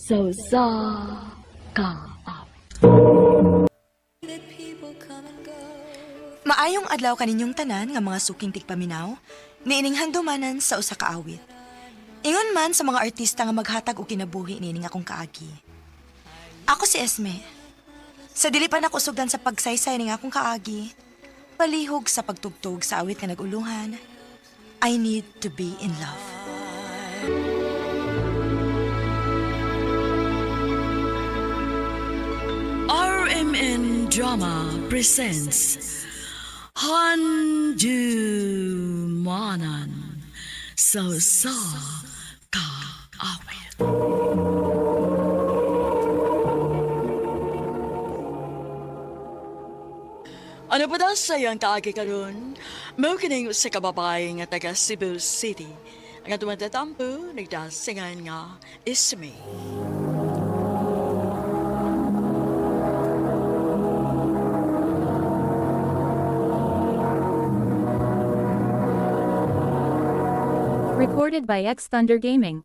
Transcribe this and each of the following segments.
Sa usa ka awit. Maayong adlaw kaninyong tanan nga mga suking tigpaminaw, niining handumanan sa usa ka awit. Ingon man sa mga artista nga maghatag og kinabuhi niining akong kaagi. Ako si Esme. Sa dili pa nako sugdan sa pagsaysay ning akong kaagi, palihog sa pagtugtog sa awit nga naguluhan, I need to be in love. RMN Drama presents Handumanan sa usa ka awit. Ano pa daw sa iyang kaagi karon? Mao kining usa ka babae nga taga Cebu City. Ang atong tatampo nagdasingan nga Isme. Recorded by X Thunder Gaming.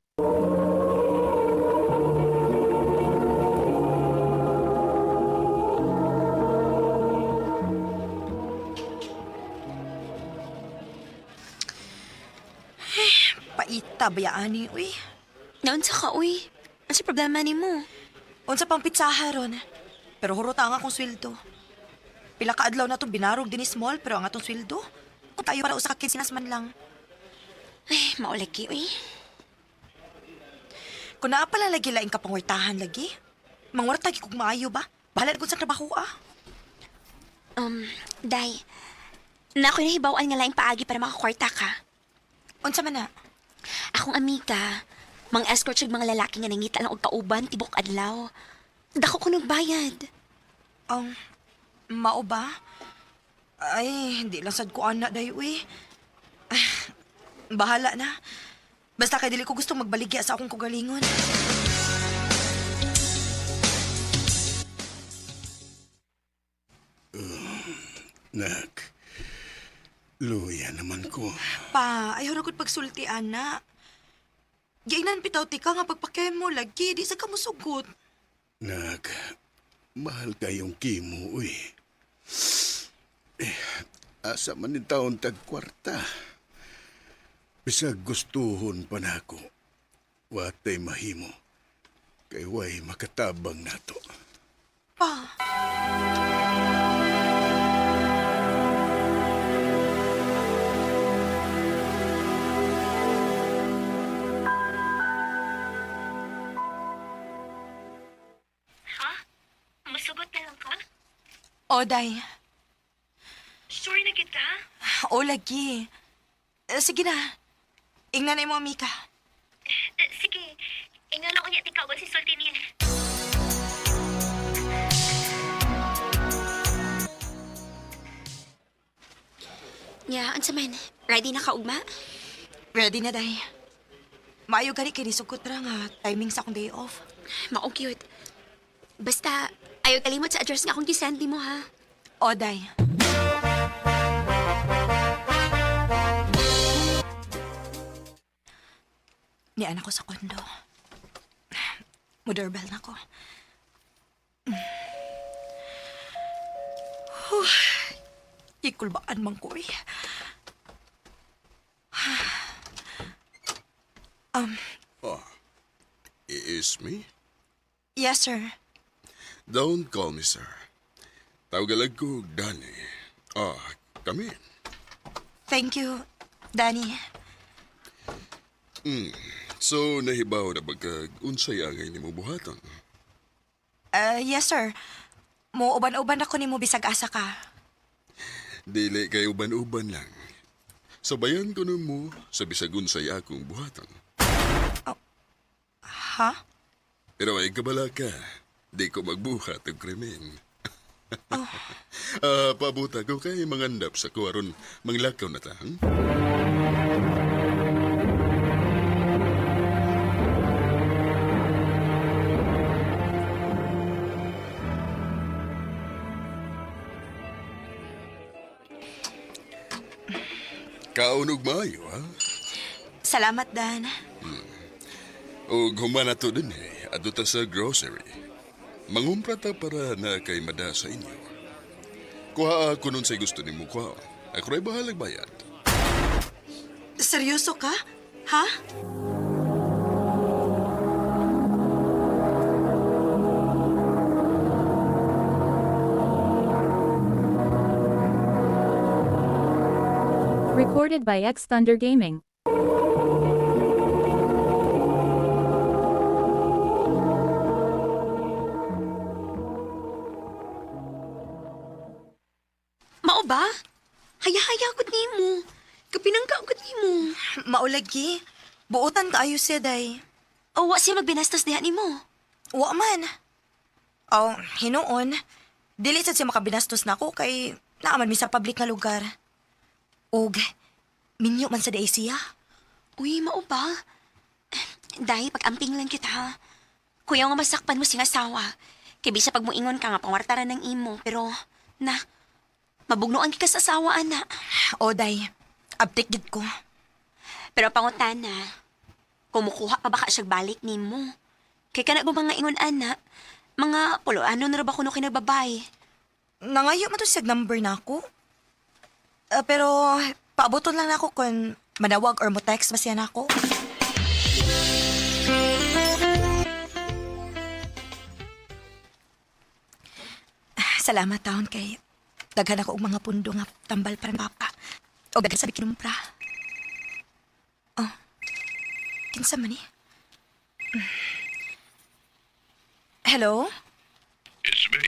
Paita bayani uy. Naunsa ka, uy? Ano problema nimo? Unsa pang pitsaha ron. Pero hurot ang akong sweldo. Pila ka adlaw na itong binarog din ni small pero ang atong sweldo. Kung tayo para usa ka kinsinas man lang. Ay, maulagi, uy. Kung naa pala lagi laing kapangwartahan lagi. Mangwarta gi kog maayo ba? Bahala na kung sa trabaho ah. Day, na ako'y nahibawan nga laing paagi para makakwarta ka. Unsa man na? Akong amiga, mang escort siya mga lalaki nga nangita lang og kauban tibok adlaw. Dako ko nagbayad. Ang mao ba? Ay, hindi lang sad ko ana day uy. Ah, bahala na. Basta kay dili ko gusto magbaligya sa akong kugalingon. Nak, luya naman ko. Pa, ayaw ra gud pagsulti ana. Giingnan bitaw ti ka nga pagpakemo lagi di sa ka mosugot. Nak, mahal kayong kimo, uy. Eh, asa man ni taon tag kwarta. Bisag gustuhon pa nako. Watay mahimo. Kay way makatabang nato. Pa. Ha? Masugot na lang ka? O, day. Sure na kita? O, lagi. Eh, sige na. Ingnan na mo, Mika. Eh, sige, ingon ako niya ikaw si sulti niya. Nya, unsa man? Ready na ka ugma? Ready na, day. Maayo gani kay nisugot ra nga timing sa akong day off. Mao cute. Basta, ayaw kalimot sa address nga akong gisend mo ha. O, day. Nian ako sa kondo. Mo-doorbell na ko. Huh. Ikulbaan man ko eh. Oh, is me? Yes, sir. Don't call me sir. Tawagalag ko, Danny. Ah, come in. Thank you, Danny. So, nahibaw na bagkag unsay angay nimo buhaton. Yes, sir. Mo uban-uban ako nimo bisag asa ka. Dili kay uban-uban lang. Sabayan ko mo sa bisag unsay akong buhaton. Ha? Pero ay kabala ka, di ko magbuhat og krimen. Ah, pabuta ko kay mangandap sa kuwaron manglakaw na ta. Hmm? Kaunog maayo, ha? Salamat, Dan. Og human na to dun eh. adto ta sa grocery. Mangumpra ta para na kay mada sa inyo. Kuha ako nun say gusto nimo kuha. Ako ray bahalag bayad. Seryoso ka? Ha? Recorded by X Thunder Gaming. Mao ba? Haya-haya gud nimo. Kapinangka gud nimo. Maulagi. Buotan kaayo siya, day. O wa siya magbinastos diha nimo. Wa man. Oh, hinuon. Dili sad siya makabinastos nako kay naaman mi sa public nga lugar. Og minyo man sa day siya. Uy, mao ba? Day, pag-amping lang kita ha. Kuya nga masakpan mo sing asawa. Kay bisa pag muingon ka nga pangwartara ng imo, pero na mabugnoan ka sa asawa ana. O day, abtik gid ko. Pero pangutana, kumukuha pa ba ka siyag balik nimo? Kay kana ba mga ingon ana, mga puloano na ra ba kuno kinagbabay? Nangayo man to siyag number nako. Pero paaboton lang nako kung manawag or mo text ba siya nako. Salamat taon kay daghan ako og mga pundo nga tambal para ni papa. O daghan sa kinumpra. Oh. Kinsa man ni? Hello? It's me.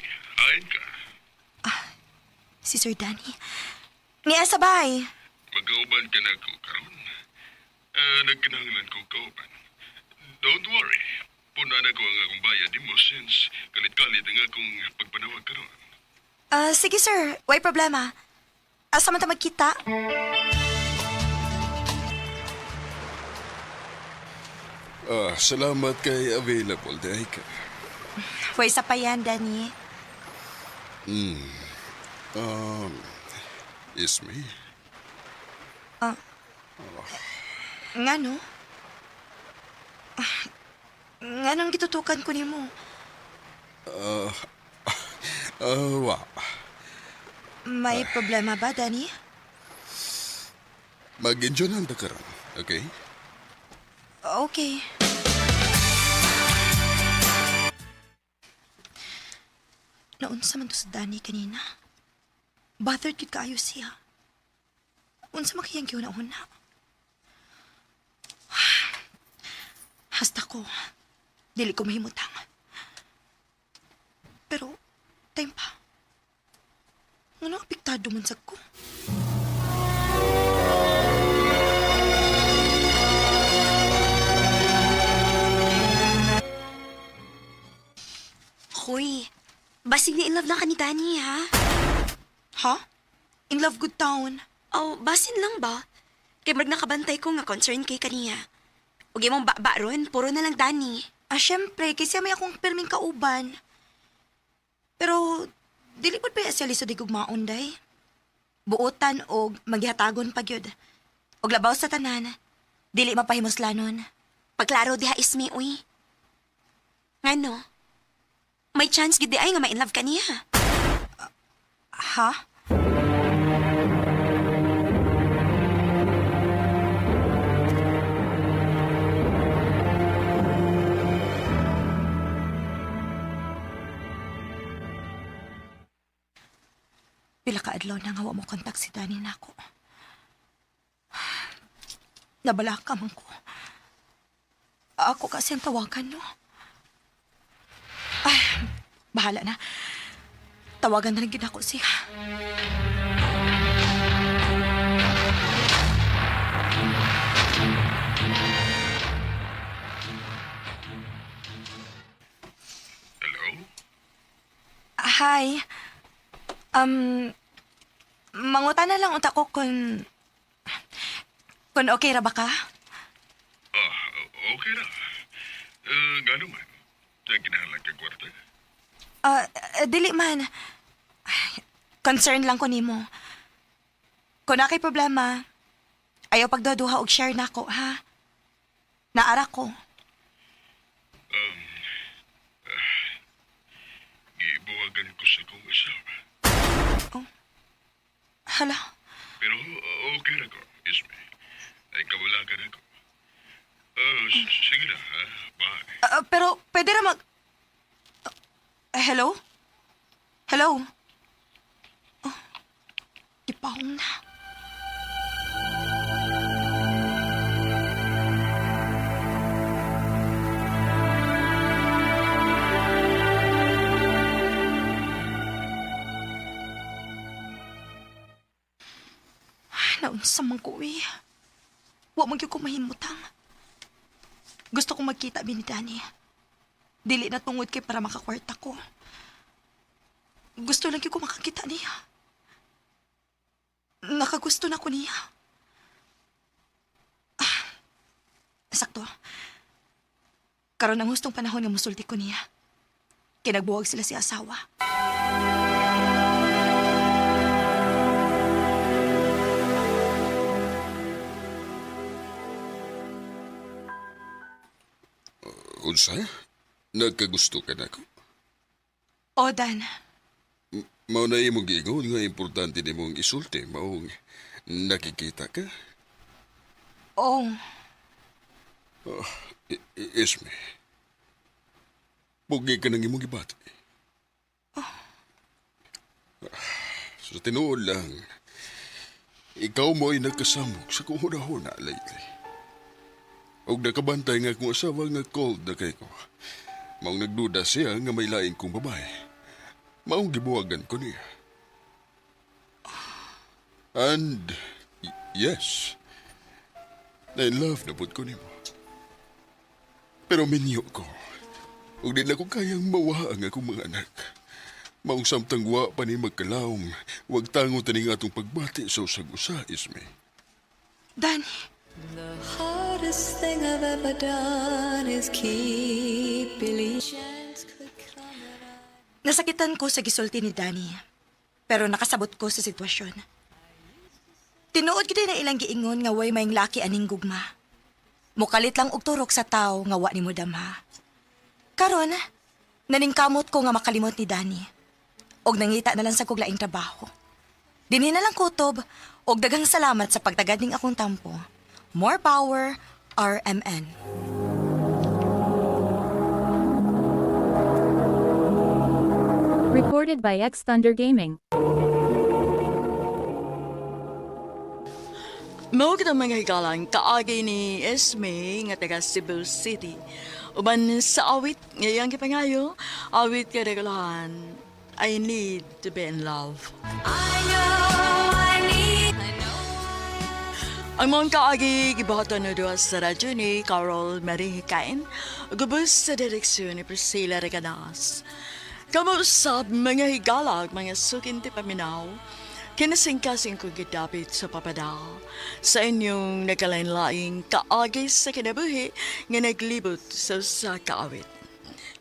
Ayon ka. Si Sir Danny. Niya sabay. Magkauban ka na ko karon. Nagkinahanglan ko kauban. Don't worry. Puna na ko ang akong bayad nimo since kalit-kalit ang akong pagpanawag karon. Sige sir, way problema. Asa man ta magkita? Salamat kay available day ka. Way sa pa yan, Danny. It's me. Nga no? Nga nang gitutukan ko nimo? Wa. May problema ba, Danny? Mag-enjoy lang ta karon, okay? Okay. Naunsa man to sa Danny kanina. Bothered gid kaayo siya. Unsa man kayang giuna-una? Hasta ko, dili ko mahimutang. Pero, time pa. Ngano apektado man sa ko? Hoy, basig na in love na ka ni Danny ha. Ha? In love good town. Oh, basin lang ba? Kay marag nakabantay ko nga concern kay kaniya. Ug imong ba ron, puro na lang Danny. Ah, syempre, kasi may akong pirming kauban. Pero, dili pud pa siya lisod igugmaon, day. Buotan og maghihatagon pa gyud. Og labaw sa tanan, dili mapahimuslanon. Pagklaro diha ismi uy. Ngano? May chance gid di ay nga ma-in love ka niya. Ha? Pila ka adlaw na nga wa mo kontak si Danny nako. Nabala ka man ko. Ako kasi ang tawagan, no? Ay, bahala na. Tawagan na lang gid ako siya. Hello? Hi. Manguta na lang unta ko kung okay ra ba ka? Okay ra. Gano man. Nagkinahanglan kag kwarta. Dili man. Ay, concern lang ko nimo. Kung na kay problema, ayaw pagduduha og share nako, ha? Naara ko. Gibuwagan ko sa akong asawa. Hala, Pero okay ra ko, Isme. Ay kabulagan ako. Sige na, ha? Bye. Pero pwede ra mag... Hello? Hello? Oh, gipahong na. Ay, naunsa man ko eh. Wa man gyud ko mahimutang. Gusto kong magkita bi ni Danny. Dili na tungod kay para makakwarta ko. Gusto lang gyud ko makakita niya. Nakagusto na ko niya. Ah, sakto. Karon ang hustong panahon nga musulti ko niya. Kinagbuwag sila si asawa. Unsa? Nagkagusto ka na ko? O, Dan. Mao na imong giingon nga importante nimong isulti, maong nakikita ka. Oo. Esme, pugi ka ng imong gibati. Sa tinuod lang, ikaw mo'y nagkasamok sa kong huna-huna lately. Og nakabantay nga akong asawa nga cold na kay ko. Maong nagduda siya nga may lain kong babae. Maong gibuwagan ko niya. And, yes, na in love na pud ko nimo. Pero minyo ko. Ug di na ko kayang mawa ang akong mga anak. Maong samtang wa pa ni magkalawom, wag tango taning atong pagbati sa usag usa, Isme. Danny. The hardest thing I've ever done is keep believing. Nasakitan ko sa gisulti ni Danny. Pero nakasabot ko sa sitwasyon. Tinuod gid na ilang giingon nga way maing laki aning gugma. Mukalit lang og turok sa tao nga wa nimo damha. Karon, naningkamot ko nga makalimot ni Danny. Og nangita na lang sa kog laing trabaho. Dinhi na lang kutob og daghang salamat sa pagtagad ning akong tampo. More power, RMN. Recorded by X Thunder Gaming. Mao kitang mga higalang kaagi ni Esme nga taga Cebu City. Uban sa awit ngayang gipangayo, awit kay regalahan. I need to be in love. Ang mga kaagi gibuhaton na duha sa radyo ni Carol Marie Hikain, gubos sa direksyon ni Priscilla Reganas. Kamusap mga higalag, mga sukinti paminaw, kinasingkasing ko gidapit sa papadal, sa inyong nagkalain-laing kaagi sa kinabuhi nga naglibot sa usa ka awit.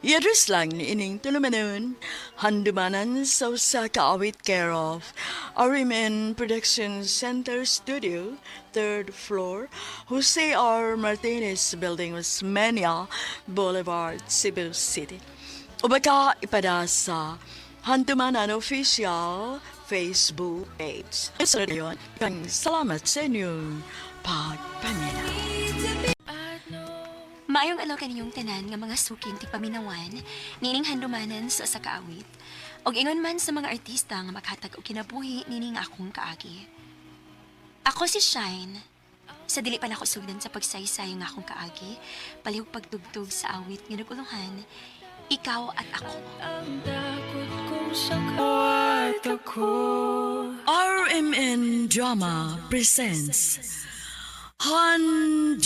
I-address lang ni ining tulumanon, handumanan sa usa ka awit care of RMN Production Center Studio, third floor, Jose R. Martinez Building, Osmeña Boulevard, Cebu City. O baka ipada sa Handumanan Official Facebook page. So, yun. Salamat sa inyong pagpamina. Maayong alaw kaniyong tanan nga mga suking tigpaminawan, nining handumanan sa usa ka awit. Og ingon man sa mga artista nga makatag og kinabuhi nining akong kaagi. Ako si Shine. Sa dili pa nako sugdan sa pagsaysay nga akong kaagi, palihog pagtugtog sa awit nga nagulungan, ikaw at ako. RMN Drama presents Handumanan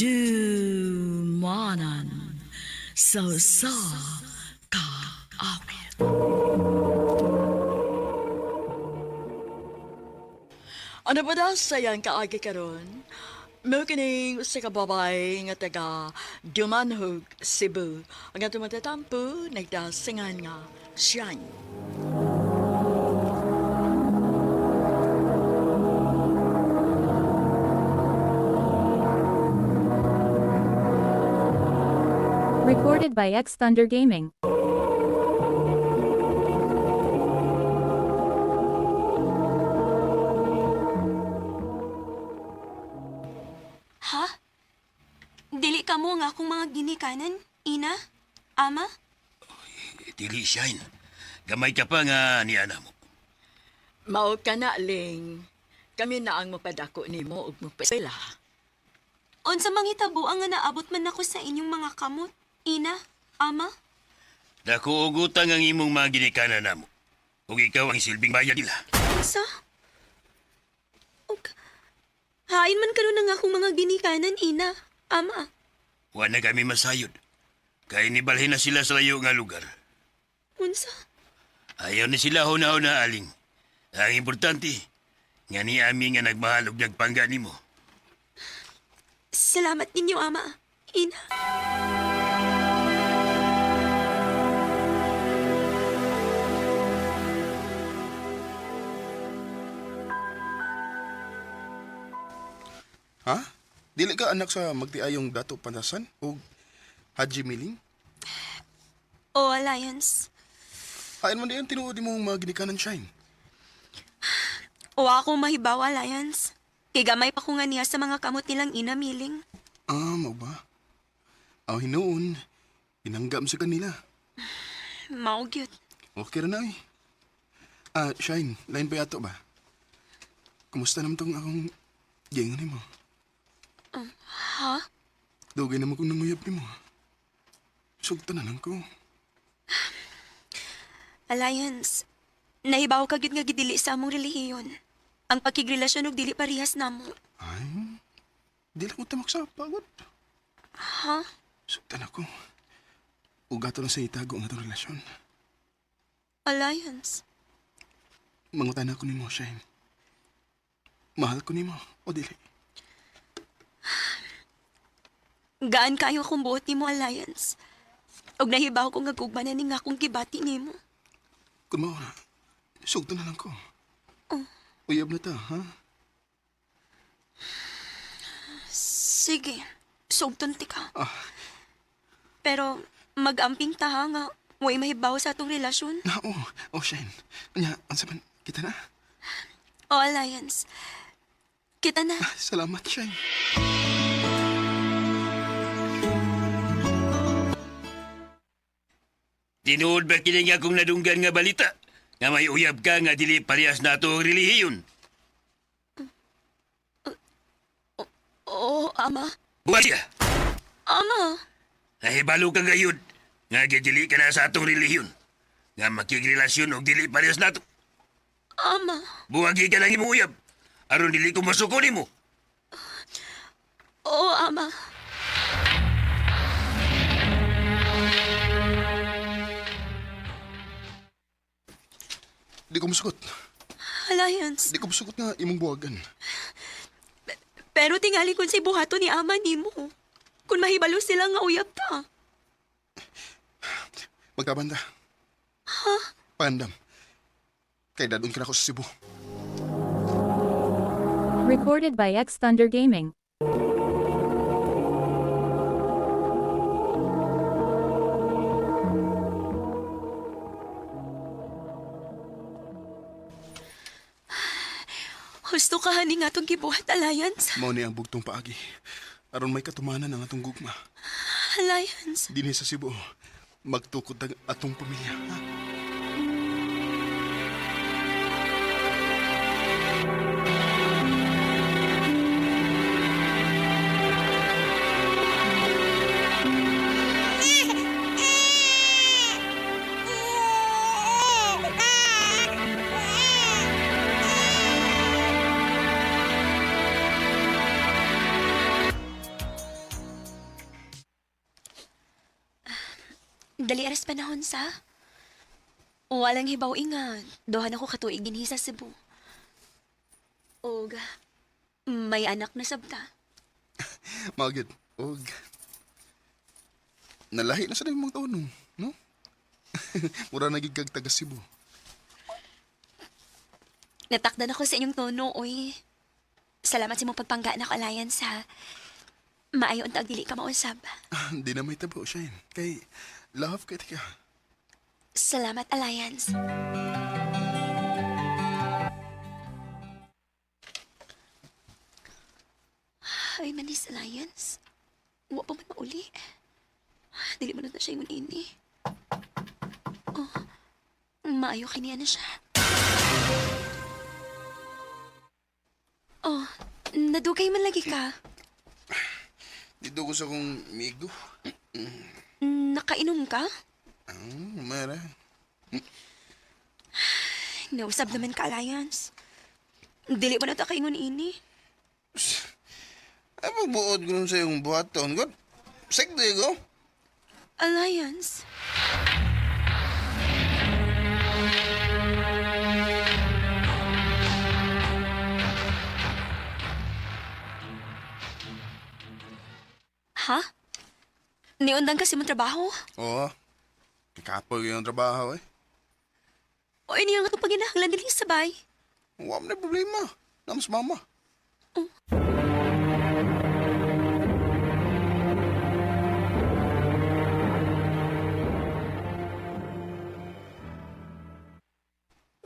So Sa Kaawit. Ano ba daw sayang kaagi karon? Mao kining usa ka babae nga taga Dumanhog, Cebu. Ang atong matatampo nagdasingan nga Shine. Recorded by X Thunder Gaming. Ha? Dili ka mo nga akong mga ginikanan, ina, ama? Dili, Shine. Gamay ka pa nga ni ana mo. Mao ka na, Ling. Kami na ang mapadako nimo ug mapasila. Unsa manghitabo ang nga naabot man ako sa inyong mga kamot, ina, ama? Dako og utang ang imong mga ginikanan namo. Ug ikaw ang silbing bayad nila. Unsa? Og hain man karon ang akong mga ginikanan, ina, ama. Wa na kami masayod. Kay nibalhin na sila sa layo nga lugar. Unsa? Ayaw ni sila huna-huna, aling. Ang importante, nga ni ami nga nagmahal ug nagpangga nimo. Salamat ninyo, ama, ina. Ha? Dili ka anak sa magtiayong Dato Pantasan o Haji Miling? O Alliance, Hain man diyan tinuod imong mga ginikanan, Shine. o ako mahibaw, Alliance. Kay gamay pa ko nga niya sa mga kamot nilang ina, Miling. Ah, mao ba? Aw hinuon, inanggam sa kanila. Mao gyud. Okay ra na eh. Ah, Shine, line pa yato ba? Kumusta naman tong akong giingon nimo? Ha? Dugay naman kong nanguyab nimo. Sugtan na lang ko. Alliance, nahibaw ka gyud nga gidili sa among relihiyon. Ang pakigrelasyon og dili parehas namo. Ay, di lang ko tamak sa pagod. Ha? Sugtan ako. Ugato lang sa itago ang atong relasyon. Alliance. Mangutan ako nimo, Shane. Mahal ko nimo, o dili. Gaan kayo akong buot nimo, Alliance. Og nahibaw ko nga gugma na ni nga akong gibati nimo. Kung mao na, sugtan na lang ko. Oh. Uyab na ta, ha? Sige, sugton ti ka. Ah. Pero mag-amping ta ha nga way mahibaw sa atong relasyon. Na, oh, oh, Shane. Anya, ang saban, kita na. O Alliance, kita na. Salamat, Shane. Tinuod ba kini nga akong nadunggan nga balita? Nga may uyab ka nga dili parehas nato ang relihiyon. Oo, ama. Buhat siya. Ama! Nahibalo ka gayud nga gidili ka na sa atong relihiyon. Nga makigrelasyon og dili parehas nato. Ama! Buwagi ka lang imong uyab. Aron dili ko masuko nimo. Oo, ama. Di ko musugot. Alliance. Di ko musugot nga imong buwagan. Pero tingali kun say buhaton ni ama nimo. Kun mahibalo sila nga uyab ta. Magkabanda. Ha? Pandam. Kay dadun ka na ako sa Cebu. Recorded by X Thunder Gaming. Husto ka hani nga atong gibuhat, Alliance. Mao ni ang bugtong paagi. Aron may katumanan ang atong gugma. Alliance. Dinhi sa Cebu, magtukod ang atong pamilya. Ha? Dali aras panahon sa. Walang hibaw inga. Dohan ako katuig dinhi sa Cebu. Og may anak na sabta. Magid, og nalahi na sa mga taon no? No? Mura na gid kag taga Cebu. Natakdan ako sa inyong tono, oy. Salamat sa imong pagpangga na Alliance, ha. Maayo unta dili ka mausab. Di na may tabo, Shane. Kay love kay tika. Salamat, Alliance. Ay, manis Alliance. Wa pa man mauli. Dili man na siya ingon ini. Oh, maayo kay niya na siya. Oh, nadugay man lagi ka. Dito ko sa kong migo. Nakainom ka? Mara. Nausab naman ka, Alliance. Dili man na ta kaingon ini. Ay, pagbuod ko nun sa iyong buhaton. God, sikdi ko. Alliance. Ha? Niundang kasi mong trabaho? Oo. Kikapoy yung trabaho eh. O ini ang atong paginahanglan din sabay. Wala mo na problema. Namas mama.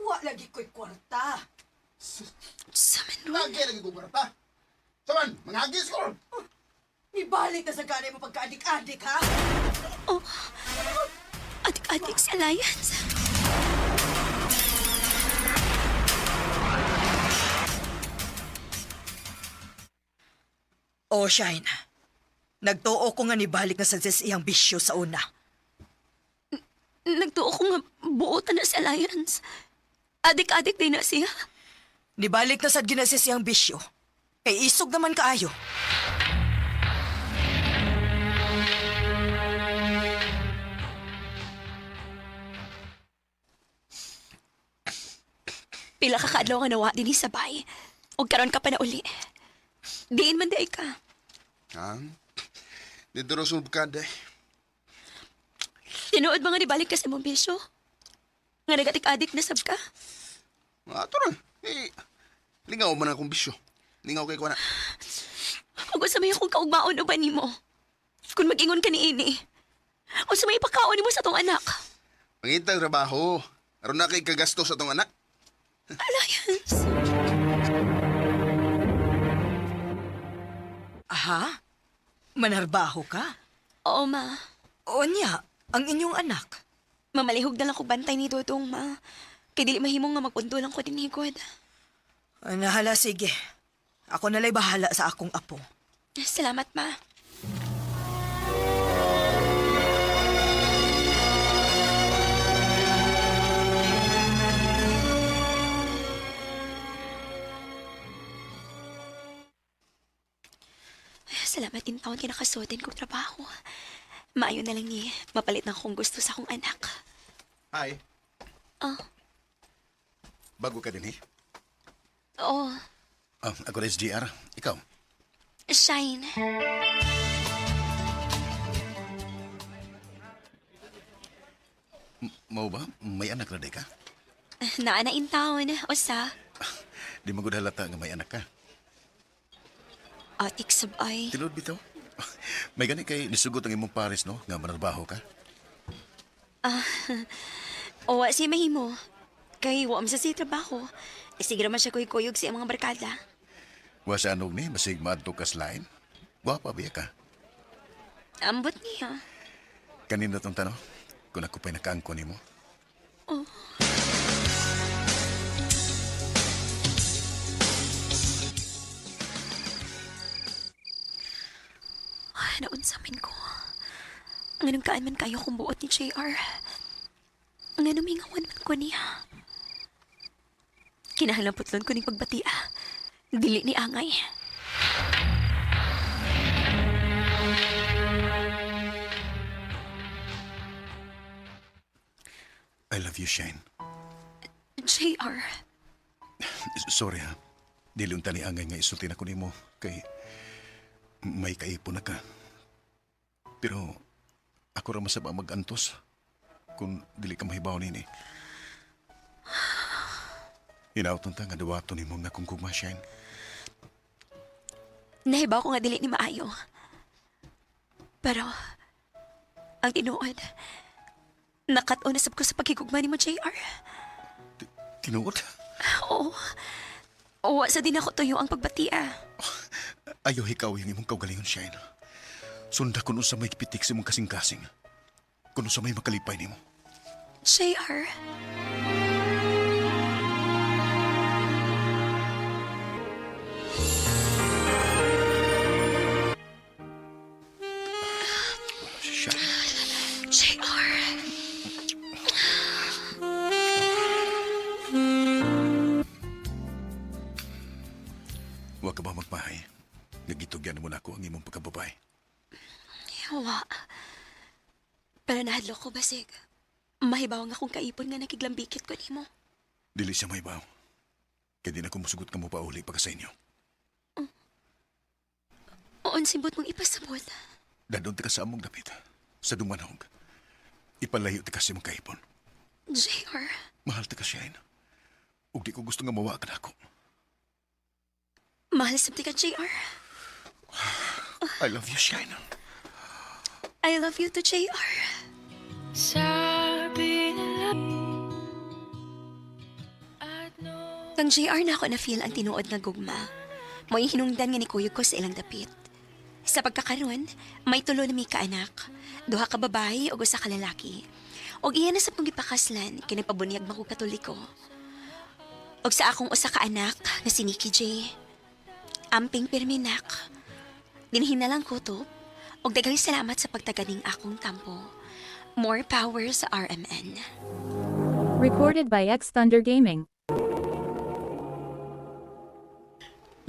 Wa lagi ko'y kwarta. Sa man ron. Lagi lagi ko kwarta. Saman, mangagis ko. Ibalik na sa ganay mo pagkaadik-adik, ha? Oh. Adik-adik si Alliance. Oh, Shine. Nagtuo ko nga nibalik na sa sis iyang bisyo sa una. Nagtuo ko nga buotan na si Alliance. Adik-adik din na siya. Nibalik na sad ginasis iyang bisyo. Kay isog naman kaayo. Pila ka kaadlaw nga nawa dinhi sa bay. Og karon ka pa na uli. Diin man di ay ka. Ha? Dito rin sulbkad eh. Tinuod ba nga nibalik ka sa imong bisyo? Nga nagatik-adik na sab ka? Ato rin. Eh, lingaw man akong bisyo. Lingaw kay ko na. Ug unsa may akong kaugmaon uban nimo? Kung mag-ingon ka niini. Unsa may ipakaon nimo sa atong anak? Pangitang trabaho. Aron na kay kagasto sa tong anak. Alliance. Aha? Manarbaho ka? Oo, ma. O niya, ang inyong anak. Mamalihog na lang ko bantay ni Dodong, ma. Kay dili mahimo nga magpundo lang ko din higod. Nahala, sige. Ako nalay bahala sa akong apo. Salamat, ma. Salamat din taon kinakasuotin kong trabaho. Maayo na lang ni mapalit na akong gusto sa akong anak. Hi. Ah. Bago ka din eh. Oo, Ah, ako na SGR. Ikaw? Shine. Mau ba? May anak na di ka? Naa na in town, usa. Di mo gud halata nga may anak ka. Atik sabay. Tinuod bitaw. May gani kay nisugot ang imong pares no nga manarbaho ka. O, si mahimo. Kay wa man sa siya trabaho. E, sige naman siya kuyog sa iyang mga barkada. Wa sa anog ni masig maadto ka sa lain. Gwapa biya ka. Ambot niya. Kanina tong tano kung ako pa'y nakaangko nimo. Oh. Ay, naunsa man ko. Ang anong kaan man kayo kung buot ni JR. Ang anong mingawan man ko niya. Kinahanglan putlon ko ning pagbatia. Dili ni angay. I love you, Shane. JR, Sorry ha. Dili unta ni angay nga isulti na ko nimo kay may kaipon na ka. Pero ako ra masaba magantos kung dili ka mahibaw nini. Hinaut ta nga duwato nimo nga kung gugma, Shane. nahibaw ko nga dili ni maayo. Pero, ang tinuod, nakat-on na sab ko sa pagkigugma ni mo, JR. Tinuod? Oo. Wa sa din ako tuyo ang pagbatia. Ayaw hikaw yung imong kaugalingon, Shane. Sunda kun unsa may pitik sa imong kasing-kasing. Kun unsa may makalipay nimo. JR. Shane. JR. Huwag ka ba magmahay? Nagitugyan mo na ako ang imong pagkababay. Wa. Pero nahadlok ko basig. Mahibaw nga akong kaipon nga nakiglambikit ko nimo. Dili siya mahibaw. Kaya di na ko musugot ka mo pauli pa ka sa inyo. Oon simbot mong ipasabot. Dadon ti ka sa among dapit. Sa dumanhog. Ipalayo ti ka sa imong kaipon. JR. Mahal ti ka, Shane. Ug di ko gusto nga mawa ka nako. Mahal sab ti ka, JR. I love you, Shane. I love you to JR. Sabi nila at no Kang JR na ako na-feel ang tinuod nga gugma. Mo'y hinungdan nga ni kuyog ko sa ilang dapit. Sa pagkakaroon, may tulo na mi kaanak. Duha ka babae ug usa ka lalaki. Og iya na sa kong gipakaslan kay nagpabunyag man ko Katoliko. Og sa akong usa ka anak nga si Nikki J. Amping pirminak. Dinhin na lang ko to. Og daghang salamat sa pagtaganing akong tampo. More power sa RMN. Recorded by X Thunder Gaming.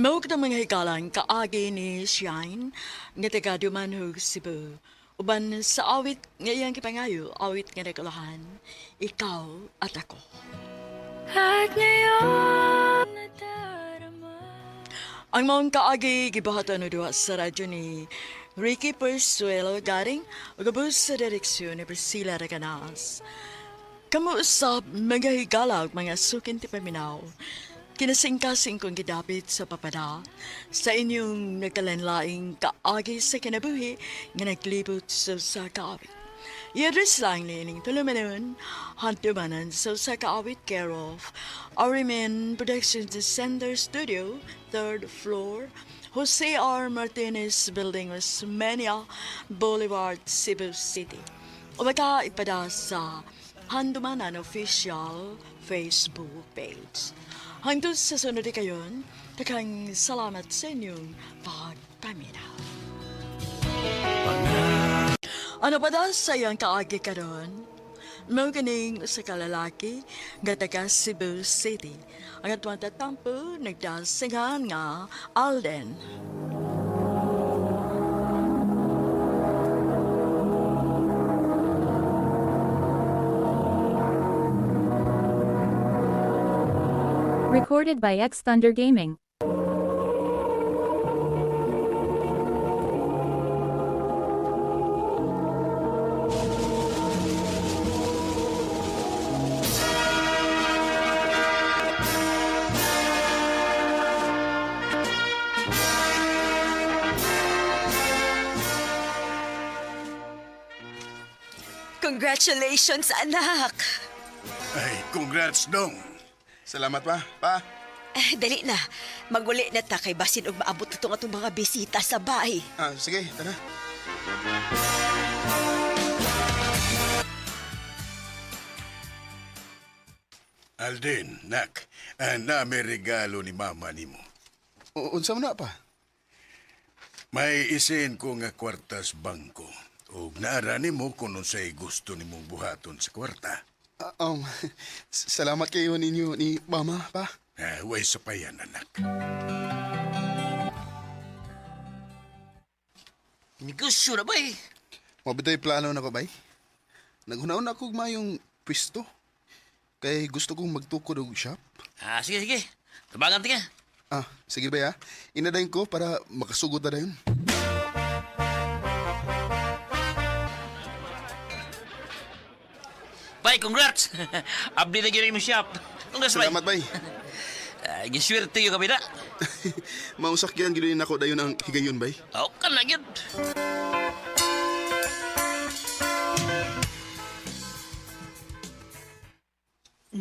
Mao kitang mga hikalang kaagi ni Shine nga taga Dumanhog, Cebu. Uban sa awit nga iyang kipangayo, awit nga nagkulahan, ikaw at ako. At ngayon nadarama. Ang maong kaagi gibuhatan na duha sa radyo ni Ricky Persuelo Garing ug ubos sa direksyon ni Priscilla Reganas. Kamo usab mga higala ug mga sukin ti paminaw. Kinasingkasing kong gidapit sa papada sa inyong nagkalanlaing kaagi sa kinabuhi nga naglibot sa usa ka awit. I-address lang niining tulumanon, hantumanan sa usa ka awit care of Arimen Productions Center Studio, third floor, Jose R. Martinez Building, Osmeña Boulevard, Cebu City. O baka ipada sa Handumanan Official Facebook page. Hangtod sa sunod kayon, daghang salamat sa inyong pagpaminaw. Ano pa daw sa iyang kaagi karon? Mao kining usa ka lalaki nga taga Cebu City. Ang atong tatampo nagdasinghan nga Alden. Recorded by X Thunder Gaming. Congratulations, anak! Ay, congrats, dong. Salamat pa, pa. Eh, dali na. Maguli na ta kay basin og maabot itong atong mga bisita sa bahay. Ah, sige, tara. Alden, nak, na may regalo ni mama nimo. Unsa man na pa? May isin ko nga kwartas bangko. Ug naara nimo kung unsay gusto nimong buhaton sa kwarta. Ah, salamat kayo ninyo ni mama pa. Ah, way sa payan, anak. Negosyo na ba eh? Mabitay plano na ko bay. Naghuna-una ako mayong pwesto. Kay gusto kong magtukod og shop. Ah, sige, sige. Tabagan tinga. Ah, sige ba ya? Inadayin ko para makasugod na dayon. Bay, congrats! Abli na gyud mo shop. Congrats, bay. Salamat bay. Ah, giswerte yung kami na. Mausakyan gyud nako dayon ang higayon bay. Oh, kan na gyud.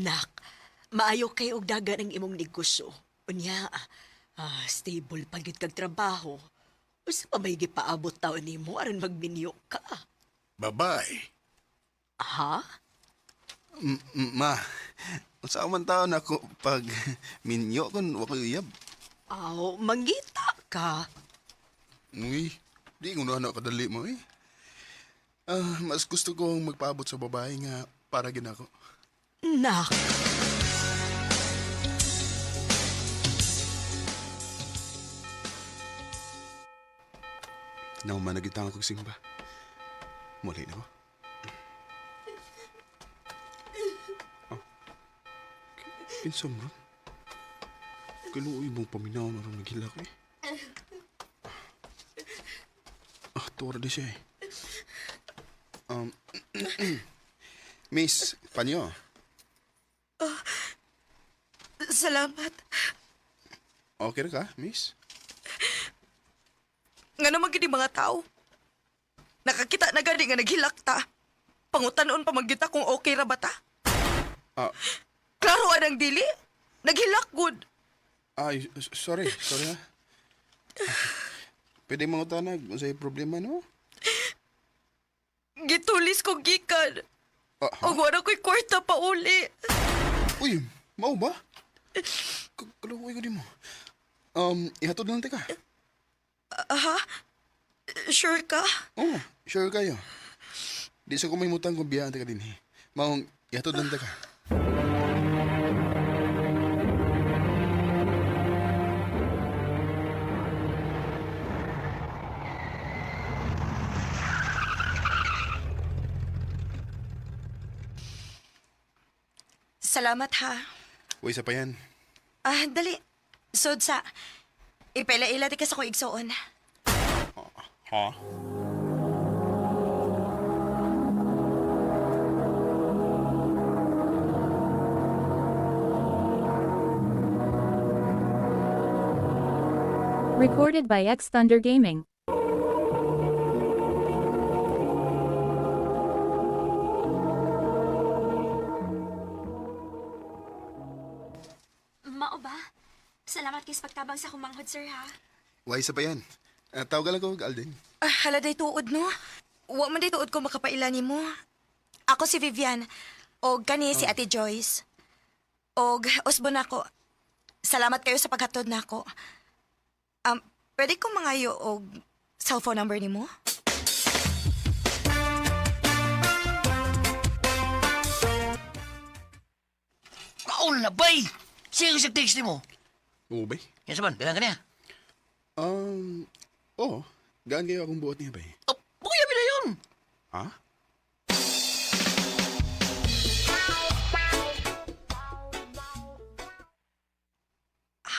Nak, maayo kay og dagan ang imong negosyo. Unya, Ah, stable pa gyud kag trabaho. Usa pa may gipaabot taon nimo aron magminyo ka. Babae. Ha? Ma, unsa man taon ako pag minyo kun wa ko'y uyab. Aw, mangita ka. Uy, di ko na kadali mo eh. Ah, mas gusto kong magpaabot sa babae nga para ginako. Nak. Nauman na gitang akong simba. Muli na ko. Oh. Kinsa mo ron? Kaluoy mong paminaw na ron naghilak eh. Ah, tuwara di siya eh. Um, Miss, panyo. Salamat. Okay ra ka, miss? Nga naman gid mga tao. Nakakita na gani nga naghilak ta. Pangutanon pa man gyud ta kung okay ra ba ta. Ah, Klaro anang dili. Naghilak gud. ay, sorry, sorry ha. Pwede mga tanag, unsay problema no? Gitulis ko gikan. Ah, ha? Og wala ko'y kwarta pa uli. Uy, mao ba? Kaluoy ko di mo. Ihatod lang teka. Aha? Sure ka? Oh, sure kayo. Di sa kumimutang kung biyaan teka din eh. Maong, ihatod lang teka. Salamat ha. Uy, isa pa yan. Ah, dali. Sod sa. Ipaila-ila di ka sa kong igsoon. Ha? Recorded by X Thunder Gaming. Mao ba? Salamat kay sa pagtabang sa kumanghod, sir, ha? Uy, isa pa yan. Uh, tawagan lang ko, Alden. Ah, hala day tuod no. Wa man day tuod ko makapaila nimo. Ako si Vivian. Og kani si Ate Joyce. Og usbon ako. Salamat kayo sa paghatod nako. Pwede ko mangayo og cellphone number nimo? Kaon na bay! Sige sa text nimo. Oo, bay. Yan sa man, bilang ka niya. Um, oo. Gaan kayo akong buot niya, bay. Oh, buya bila yun. Ha?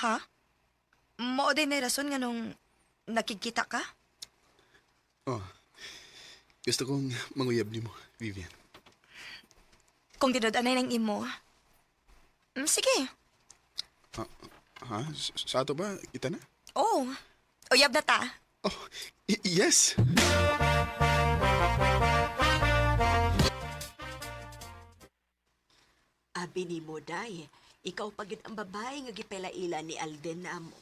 Ha? Mao day na rason nga nung nakikita ka? Oh. Gusto kong manguyab nimo, Vivian. Kung tinud-anay ng imo. Sige. Ah, ha? Sa ato ba? Kita na? Oh. Uyab na ta. Oh, yes! Abi ni mo, day. Ikaw pa gyud ang babae nga gipelaila ni Alden na amo.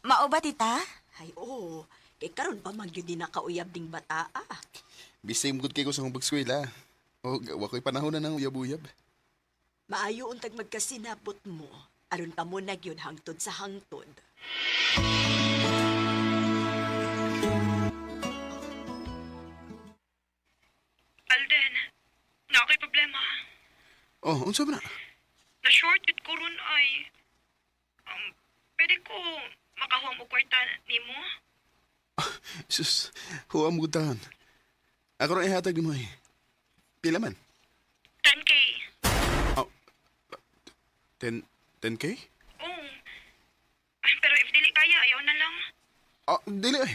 Mao ba, tita? Ay, oo. Kay karon pa man gyud ni nakauyab ding bataa. Busy mo gud kay ko sa akong pag-eskwela. O, wa ko'y panahon na ng uyab-uyab. Maayo untag magkasinabot mo. Aron pa mo na gyud hangtod sa hangtod. Alden, na ako'y problema. Oh, unsa ba na? Na-short yun ko ron ay. Pwede ko makahuam og kwarta nimo? Sus, huwa mo gud taon. Ako ra ihatag nimo eh. Pila man? 10K. Oh, 10, 10K? Oo. Ay, pero if dili kaya, ayaw na lang. Oh, dili eh.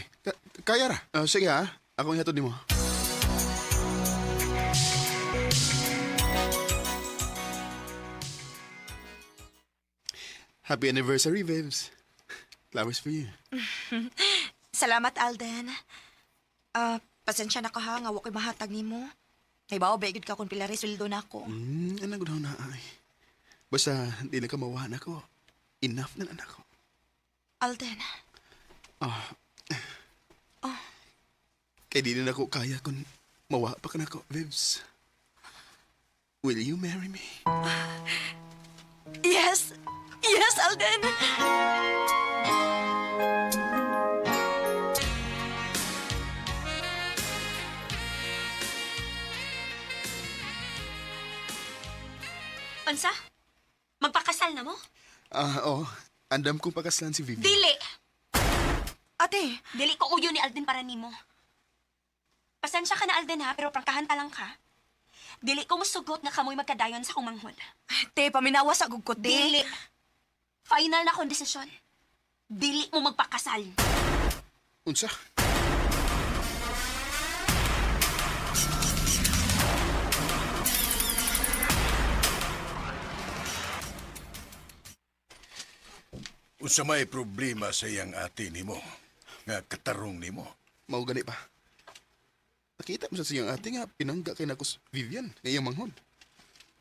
Kaya ra. Oh, sige ha. Ako ihatod nimo. Happy anniversary, babes. Flowers for you. Salamat, Alden. Ah, pasensya na ka ha, nga wa ko'y mahatag nimo. Kay bao ba ka kung pila sweldo na ako. Ano gud na ay. Basta dili ka mawahan ako. Enough na lang ako. Alden, Ah. Kay di na nako kaya kung mawa pa ka nako, Vivs. Will you marry me? Yes! Yes, Alden! Unsa? Magpakasal na mo? Ah, oo. Andam kong pakaslan si Vivian. Dili! Ate! Dili ko uyo ni Alden para nimo. Pasensya ka na Alden ha, pero prangkahan ta lang ka. Dili ko musugot nga kamoy magkadayon sa akong manghod. Te, paminawa sa gugkot, te. Dili. Final na akong desisyon. Dili mo magpakasal. Unsa? Unsa may problema sa iyang ate nimo nga katarong nimo. Mao gani pa. Nakita mo sa siyang ate nga pinangga kay nako si Vivian nga iyang manghod.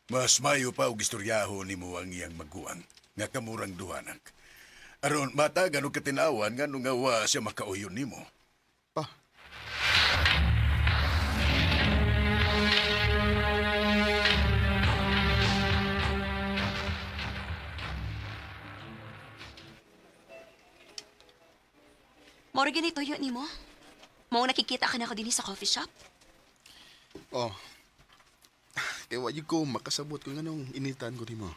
Mas mayo pa og istoryaho nimo ang iyang maguang nga kamurang duhanak. Aron matagan og katinawan nga nga wa siya makauyon nimo. Pa. Moro gani tuyo nimo. Mao nakikita ka na ako dinhi sa coffee shop. Oh. Kay wa jud ko makasabot kung anong initan ko nimo.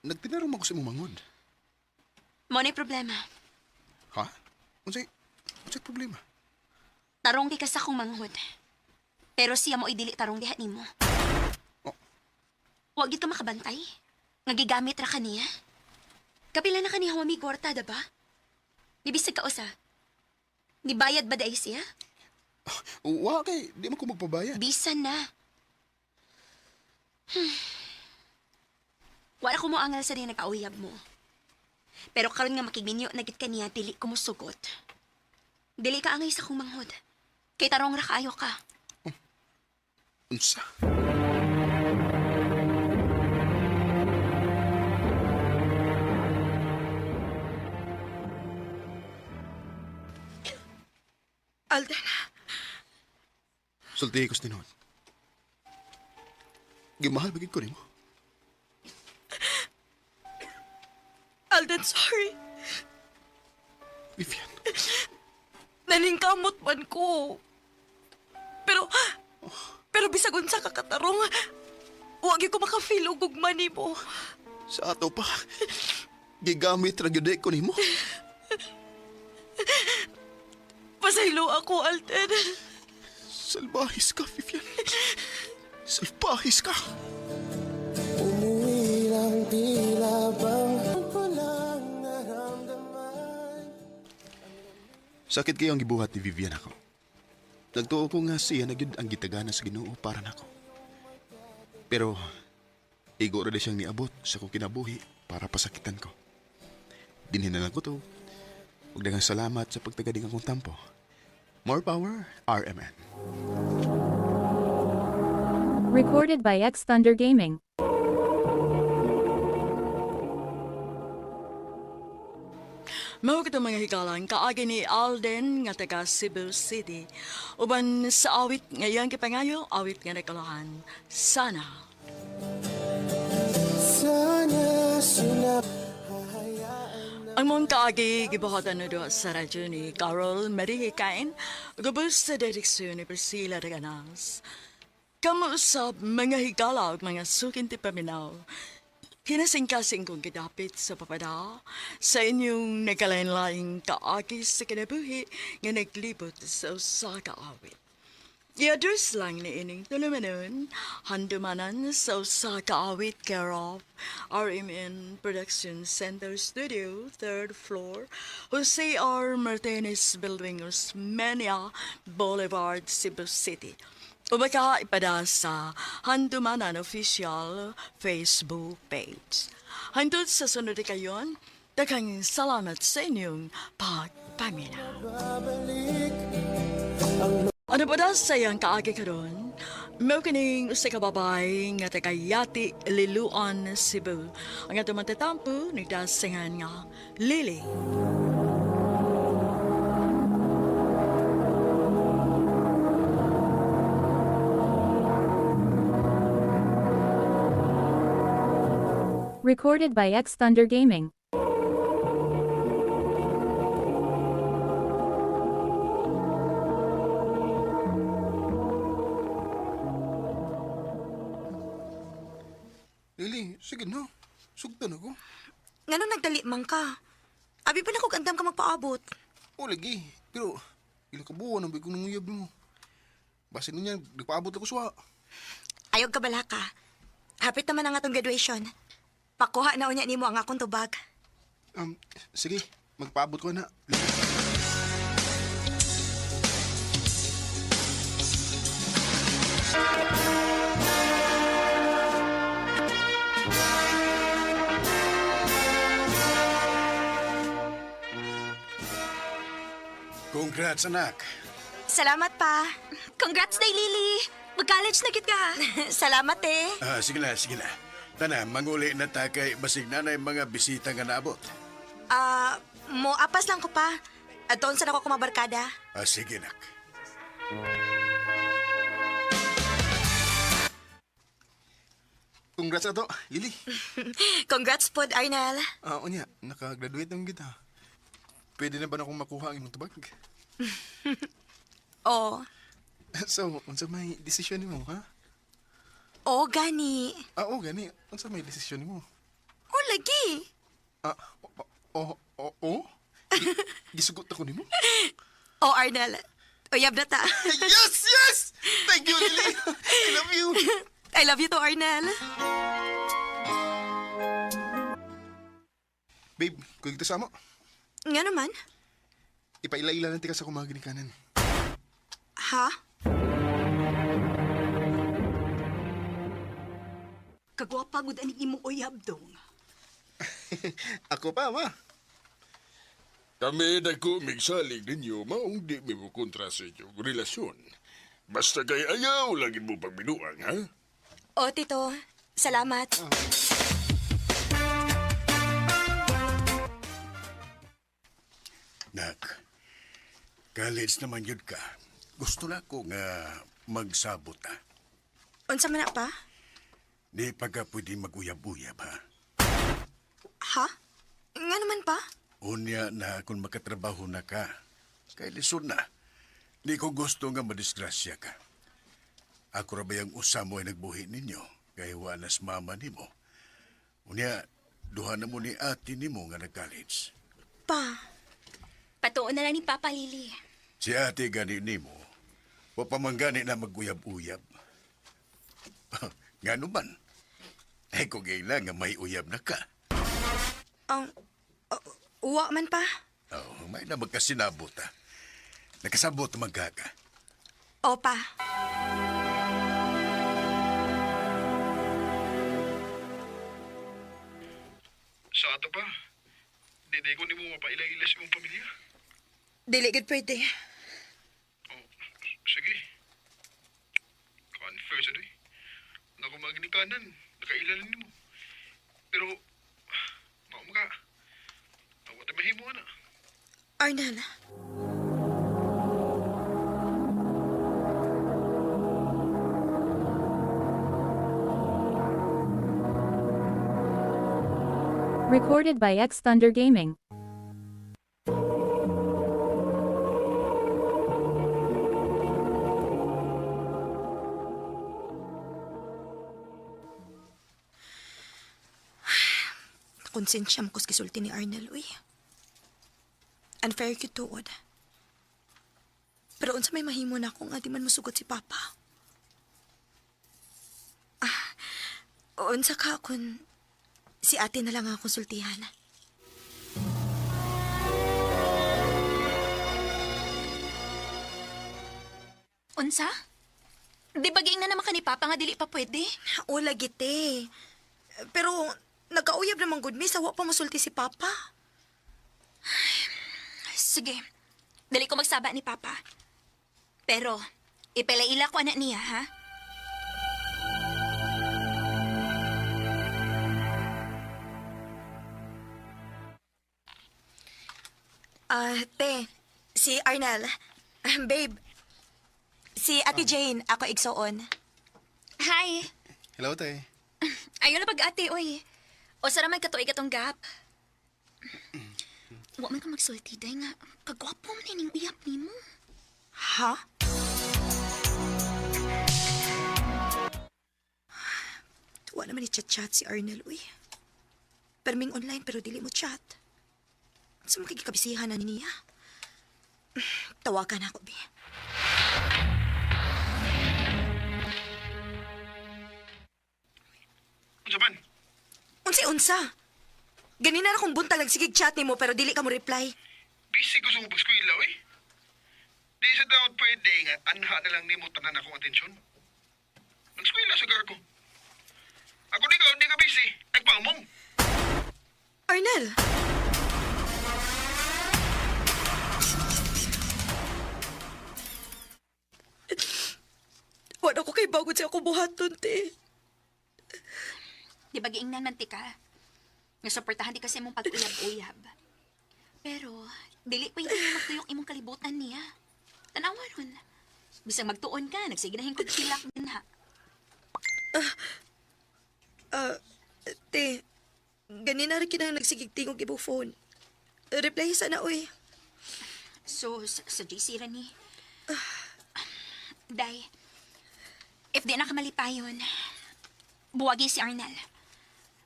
Nagtinarong ako sa imong manghod. Mao na problema. Ha? Unsay problema? Tarong di ka sa akong manghod. Pero siya mo dili tarong diha nimo. Oh. Wa gid ka makabantay. Nga gigamit ra kaniya. Kapila na kaniya wa gorta, diba? Nibisag ka usa. Nibayad ba dai siya? Wa kay di man ko magpabayad. Bisan na. Wala ko moangal sa rin nagkauyab mo. Pero karon nga makigminyo na gid kaniya dili ko mosugot. Dili ka angay sa akong manghod. Kay tarong ra kaayo ka. Unsa? Alden, Sulti ko sa tinuod. Gimahal ba gid ko nimo? Alden, sorry. Vivian. Naningkamot man ko. Pero, pero bisag unsa ka katarong, wag ko makafeel og gugma nimo. Sa ato pa. Gigamit ra gyud ko nimo. Pasaylo ako, Alden. Salbahis ka, Vivian. Salbahis ka. Sakit kayo ang gibuhat ni Vivian ako. Nagtuo ko nga siya na gyud ang gitagana sa Ginoo para nako. Pero igo ra di siyang niabot sa akong kinabuhi para pasakitan ko. Dinhin na lang ko to. Ug daghang salamat sa pagtagading akong tampo. More power, RMN. Recorded by X Thunder Gaming. Mao kitong mga higalan kaagi ni Alden nga taga Cebu City. Uban sa awit nga iyang gipangayo, awit nga nakalahan. Sana. Ang mong kaagi gibuhatan na doon sa radyo ni Carol Marie Hikain, gubos sa direksyon ni Priscilla Reganas. Kamu sa mga higala ug mga sukin ti paminaw. Kinasingkasing kong gidapit sa papada sa inyong nagkalain-laing kaagi sa kinabuhi nga naglibot sa usa ka awit. I-address lang ni ining tulumanon, handumanan sa usa ka awit care of RMN Production Center Studio, 3rd floor, Jose R. Martinez Building, Osmeña Boulevard, Cebu City. O baka ipada sa Handumanan Official Facebook page. Hangtod sa sunod kayon, daghang salamat sa inyong pagpaminaw. Ano ba daw sa iyang kaagi karon? Mao kining usa ka babae nga taga Yati, Liloan, Cebu. Ang atong matatampo nagdasingan nga Lily. Recorded by X Thunder Gaming. Lily, sige na. Sugtan ako. Ngano nagdali man ka? Abi pa na kog andam ka magpaabot. O lagi, pero ila ka buwan ang bigong nanguyab mo. Basin niya, nagpaabot ako suwa. Ayaw ka bala ka. Hapit naman ang atong graduation. Pakuha na unya nimo ang akong tubag. Sige, magpaabot ko na. Congrats, anak. Salamat pa. Congrats, Day Lily! Mag-college na gid ka. Salamat eh. Ah, sige na, sige na. Tana, manguli na ta kay basig na na yung mga bisita nga naabot. Ah, mo apas lang ko pa. At doon sa ako kumabarkada. Ah, sige, nak. Congrats ato, Lily. Congrats pod, Arnel. Ah, unya, nakagraduate naman kita. Pwede na ba na akong makuha ang imong tubag? Oh. So, unsa may desisyon nimo, ha? Oh, gani. Ah, oh, gani. Unsa may desisyon nimo? Oh, lagi. Ah, oh, oh, oh, oh? Gisugot ako nimo? Oh, Arnel. Uyab na ta. Yes, yes! Thank you, Lily. I love you. I love you too, Arnel. Babe, kung kita sama, Nga naman. ipaila-ila lang tika sa kumagini kanan. Ha? Kagwapa gud ani imong uyab dong. Ako pa, ma. Kami dagko migsalig ninyo, maong di mi mo kontra sa inyong relasyon. Basta kay ayaw lagi mo pagbinuang, ha? Oh, tito. Salamat. Nak, college naman yun ka. Gusto na ko nga magsabot ha. Unsa man na pa? Di pa ka pwede mag-uyab-uyab ha. Ha? Nga naman pa? Unya na kung makatrabaho na ka. Kay lisod na. Di ko gusto nga madisgrasya ka. Ako ra ba yung usa mo ay nagbuhi ninyo? Kay wanas mama nimo. Unya, duha na mo ni ate nimo nga nag-college. Pa. Patuon na lang ni Papa Lily. Si ate gani nimo, wa pa man gani na mag-uyab-uyab. Ngano man? Eh kung nga may uyab na ka. Ang... uwa man pa. Oh, may na magkasinabot ha. Nakasabot man ka ka. Opa. Sa ato pa, di ko nimo mapaila-ila sa imong pamilya. Dili gud pwede. Oh, sige. Confer sa doy. Nga kung magnikanan, nakaila na nimo. Pero, mao ka. Awa ta mahimo na. Arnel. Recorded by X Thunder Gaming. Konsensya mo kus gisulti ni Arnel, uy. Unfair gyud tuod. Pero unsa may mahimo na ako nga di man musugot si Papa. Ah, unsa ka kun si ate na lang ang konsultihan. Unsa? Di ba giingnan naman ka ni Papa nga dili pa pwede? O lagi te. Pero nagkauyab naman gud mi sa wa pa musulti si Papa. Sige. Dali ko magsaba ni Papa. Pero, ipalaila ko anak niya, ha? Ah, te, si Arnel. Ah, babe, si Ate Jane, ako igsoon. Hi. Hello, te. Ayaw na pag-ate, oy. O sara man katuig atong gap. Wa man ka magsulti, day nga. Kagwapo man ining uyap nimo. Ha? Tuwa naman ni chat-chat si Arnel, uy. Perming online pero dili mo chat. Sa mga kikabisihan na niya. Tawagan ako, bi. Unsa man? Unsay unsa? Ganina ra kong buntag nagsigig chat nimo pero dili ka mo reply. Busy ko sa pag-eskwela, oy. Di sa daot pwede nga anha na lang nimo tanan akong atensyon. Nag-eskwela sa ko. Ako di ka busy. Nagpaamong. Arnel! Wala ko kay bagod sa akong buhaton, te. Di ba giingnan man ti ka? Nga suportahan di kasi imong pag-uyab-uyab. Pero, dili pa yung magtuyok imong kalibutan niya. Tanawa ron. Bisag magtuon ka, nagsige na hingkog silak din ha. Ah, te, ganina rin kinang nagsigig tingog ibo phone. Reply sana, uy. So, sa JC ra ni. Day, if di na ka malipayon, buwagi si Arnel.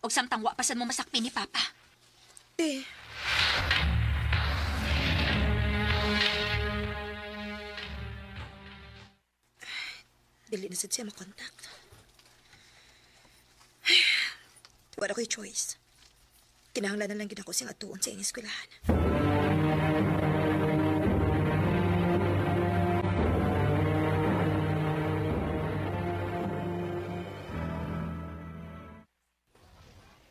Og samtang wa pasad mo masakpi ni Papa. Te. Dili na sad siya makontakt. Ay, wala ko'y choice. Kinahanglan na lang gid ako siyang atuon sa iyang eskwelahan.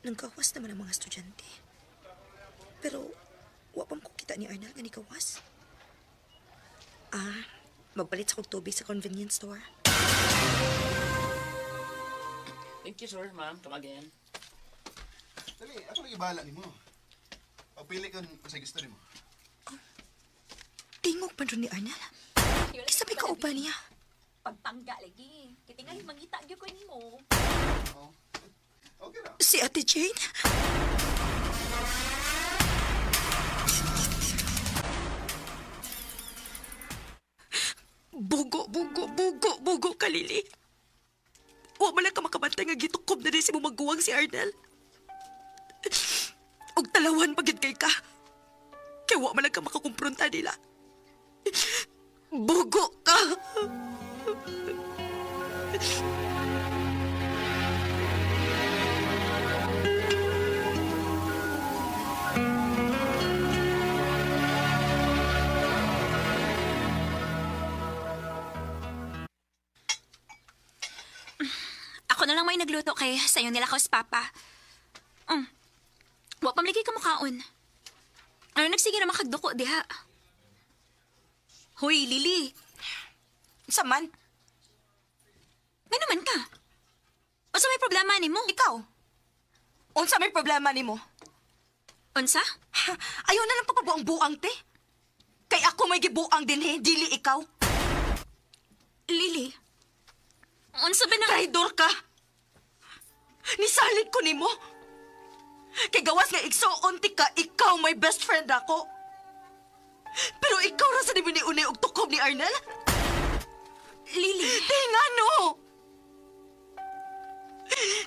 Nangkawas naman ang mga estudyante. Pero, wa pa ko kita ni Arnel nga nikawas. Ah, magpalit sa kog tubig sa convenience store. Thank you, sir, ma'am. Come again. Dali, ako lagi bahala nimo. Pagpili ka sa gusto nimo. Tingog man ron ni Arnel. Kisa may kauban niya. Pagpangga lagi. Kitingali mangita gyud ko nimo. Okay ra. Si Ate Jane? Bugo, bugo, bugo, bugo, kalili. Wa man lang ka makabantay nga gitukob na rin si mo maguwang si Arnel. Og talawan pagid kay ka. Kay wa man lang ka makakumpronta nila. Bugo ka! Ako na lang may nagluto kay sayo nila kaus papa. Mm. Wa pamligay ka mukaon. Ano nagsige na makagduko diha? Hoy, Lily. Unsa man? Ngano man ka? Unsa may problema nimo? Ikaw? Unsa may problema nimo? Unsa? Ha, ayaw na lang pagpabuang-buang, te. Kay ako may gibuang din, he. Dili ikaw. Lily. Unsa ba na? Traidor ka! Nisalig ko nimo. Kay gawas nga igsuon ti ka, ikaw may best friend ako. Pero ikaw ra sa ni unay og tukob ni Arnel? Lily. Te, ngano?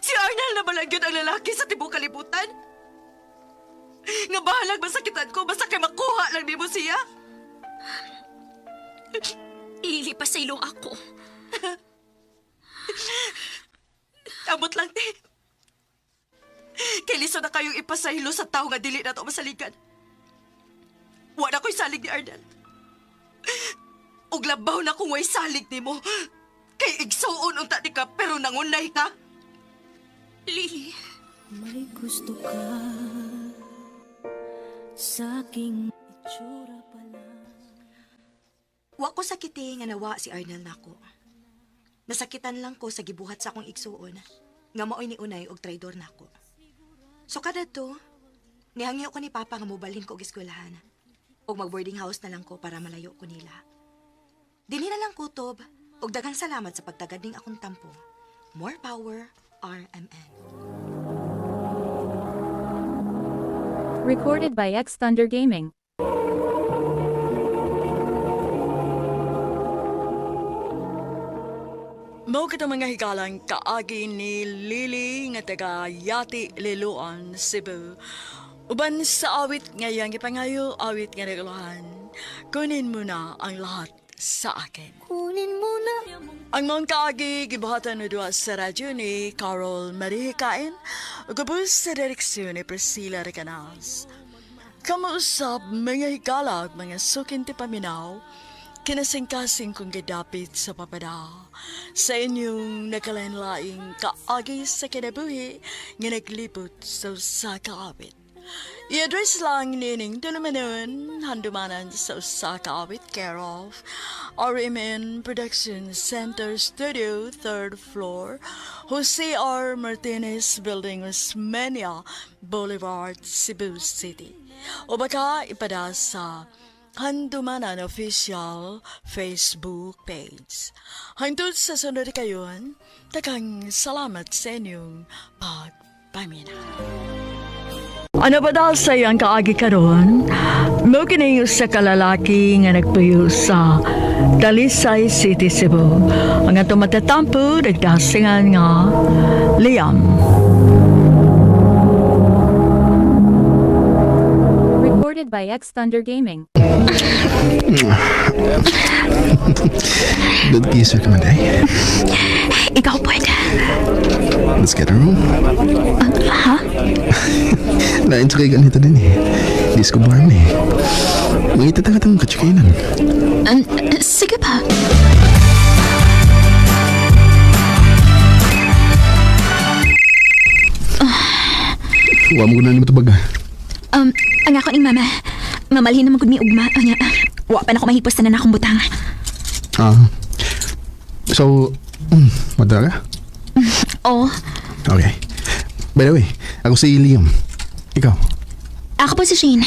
Si Arnel na balang yun ang lalaki sa tibok kalibutan? Nga bahalag masakitan ko, basta kay makuha lang nimo siya. Lily, pasaylong ako. Amot lang, te. Kay liso na kayong ipasaylo sa tao nga dili na to masaligan. Wala ko'y salig ni Arnel. Ug labaw na kung way salig nimo. Kay igsuon unta ni ka pero nangunay ka. Lily. May gusto ka sa aking itsura pala. Wa ko sakiti nga nawa si Arnel nako. Nasakitan lang ko sa gibuhat sa akong igsuon nga maoy ni unay og traidor nako. So kada to, nihangyo ko ni Papa nga mobalhin ko og eskwelahan. Ug mag-boarding house na lang ko para malayo ko nila. Dili na lang kutob ug daghang salamat sa pagtagad ning akong tampo. More power, RMN. Recorded by X Thunder Gaming. Mao kita mga higalang kaagi ni Lily nga taga Yati Liloan, Cebu. Uban sa awit nga iyang gipangayo, awit nga naguluhan. Kunin mo na ang lahat sa akin. Kunin mo na. Ang mga kaagi gibuhatan no duha sa radyo ni Carol Marie Hikain ug ubos sa direksyon ni Priscilla Recanas. Kamausap mga higala ug mga sukin ti paminaw, kinasingkasing kong gidapit sa papada. Sa inyong nakalain-laing kaagi sa kinabuhi nga naglibot sa usa ka awit. I-address lang nining tulumanon, handumanan sa usa ka awit, care of RMN Production Center Studio, 3rd floor, Jose R. Martinez Building, Osmeña Boulevard, Cebu City. O baka ipada sa Handumanan Official Facebook page. Hangtod sa sunod kayon, takang salamat sa inyong pagpamina. Ano ba dahil sa iyang kaagi karon? Mo kini sa kalalaki nga nagpuyo sa Talisay City, Cebu. Ang atong matatampo, nagdasingan nga Liam. Recorded by X Thunder Gaming. Good kisser ka man, day. Ikaw pwede. Let's get a room. Ha? Lain sa kay ganito din eh. Disco bar na eh. Mangita ta katong katsukainan. Sige pa. Wa mo na nimo tubag. Ang ako ning mama. Mamalhin naman gud mi ugma. Anya, wa pa na ko mahipos tanan akong butang. Ah. So, madala ka? Oh, Okay. By the way, ako si Liam. Ikaw? ako po si Shane.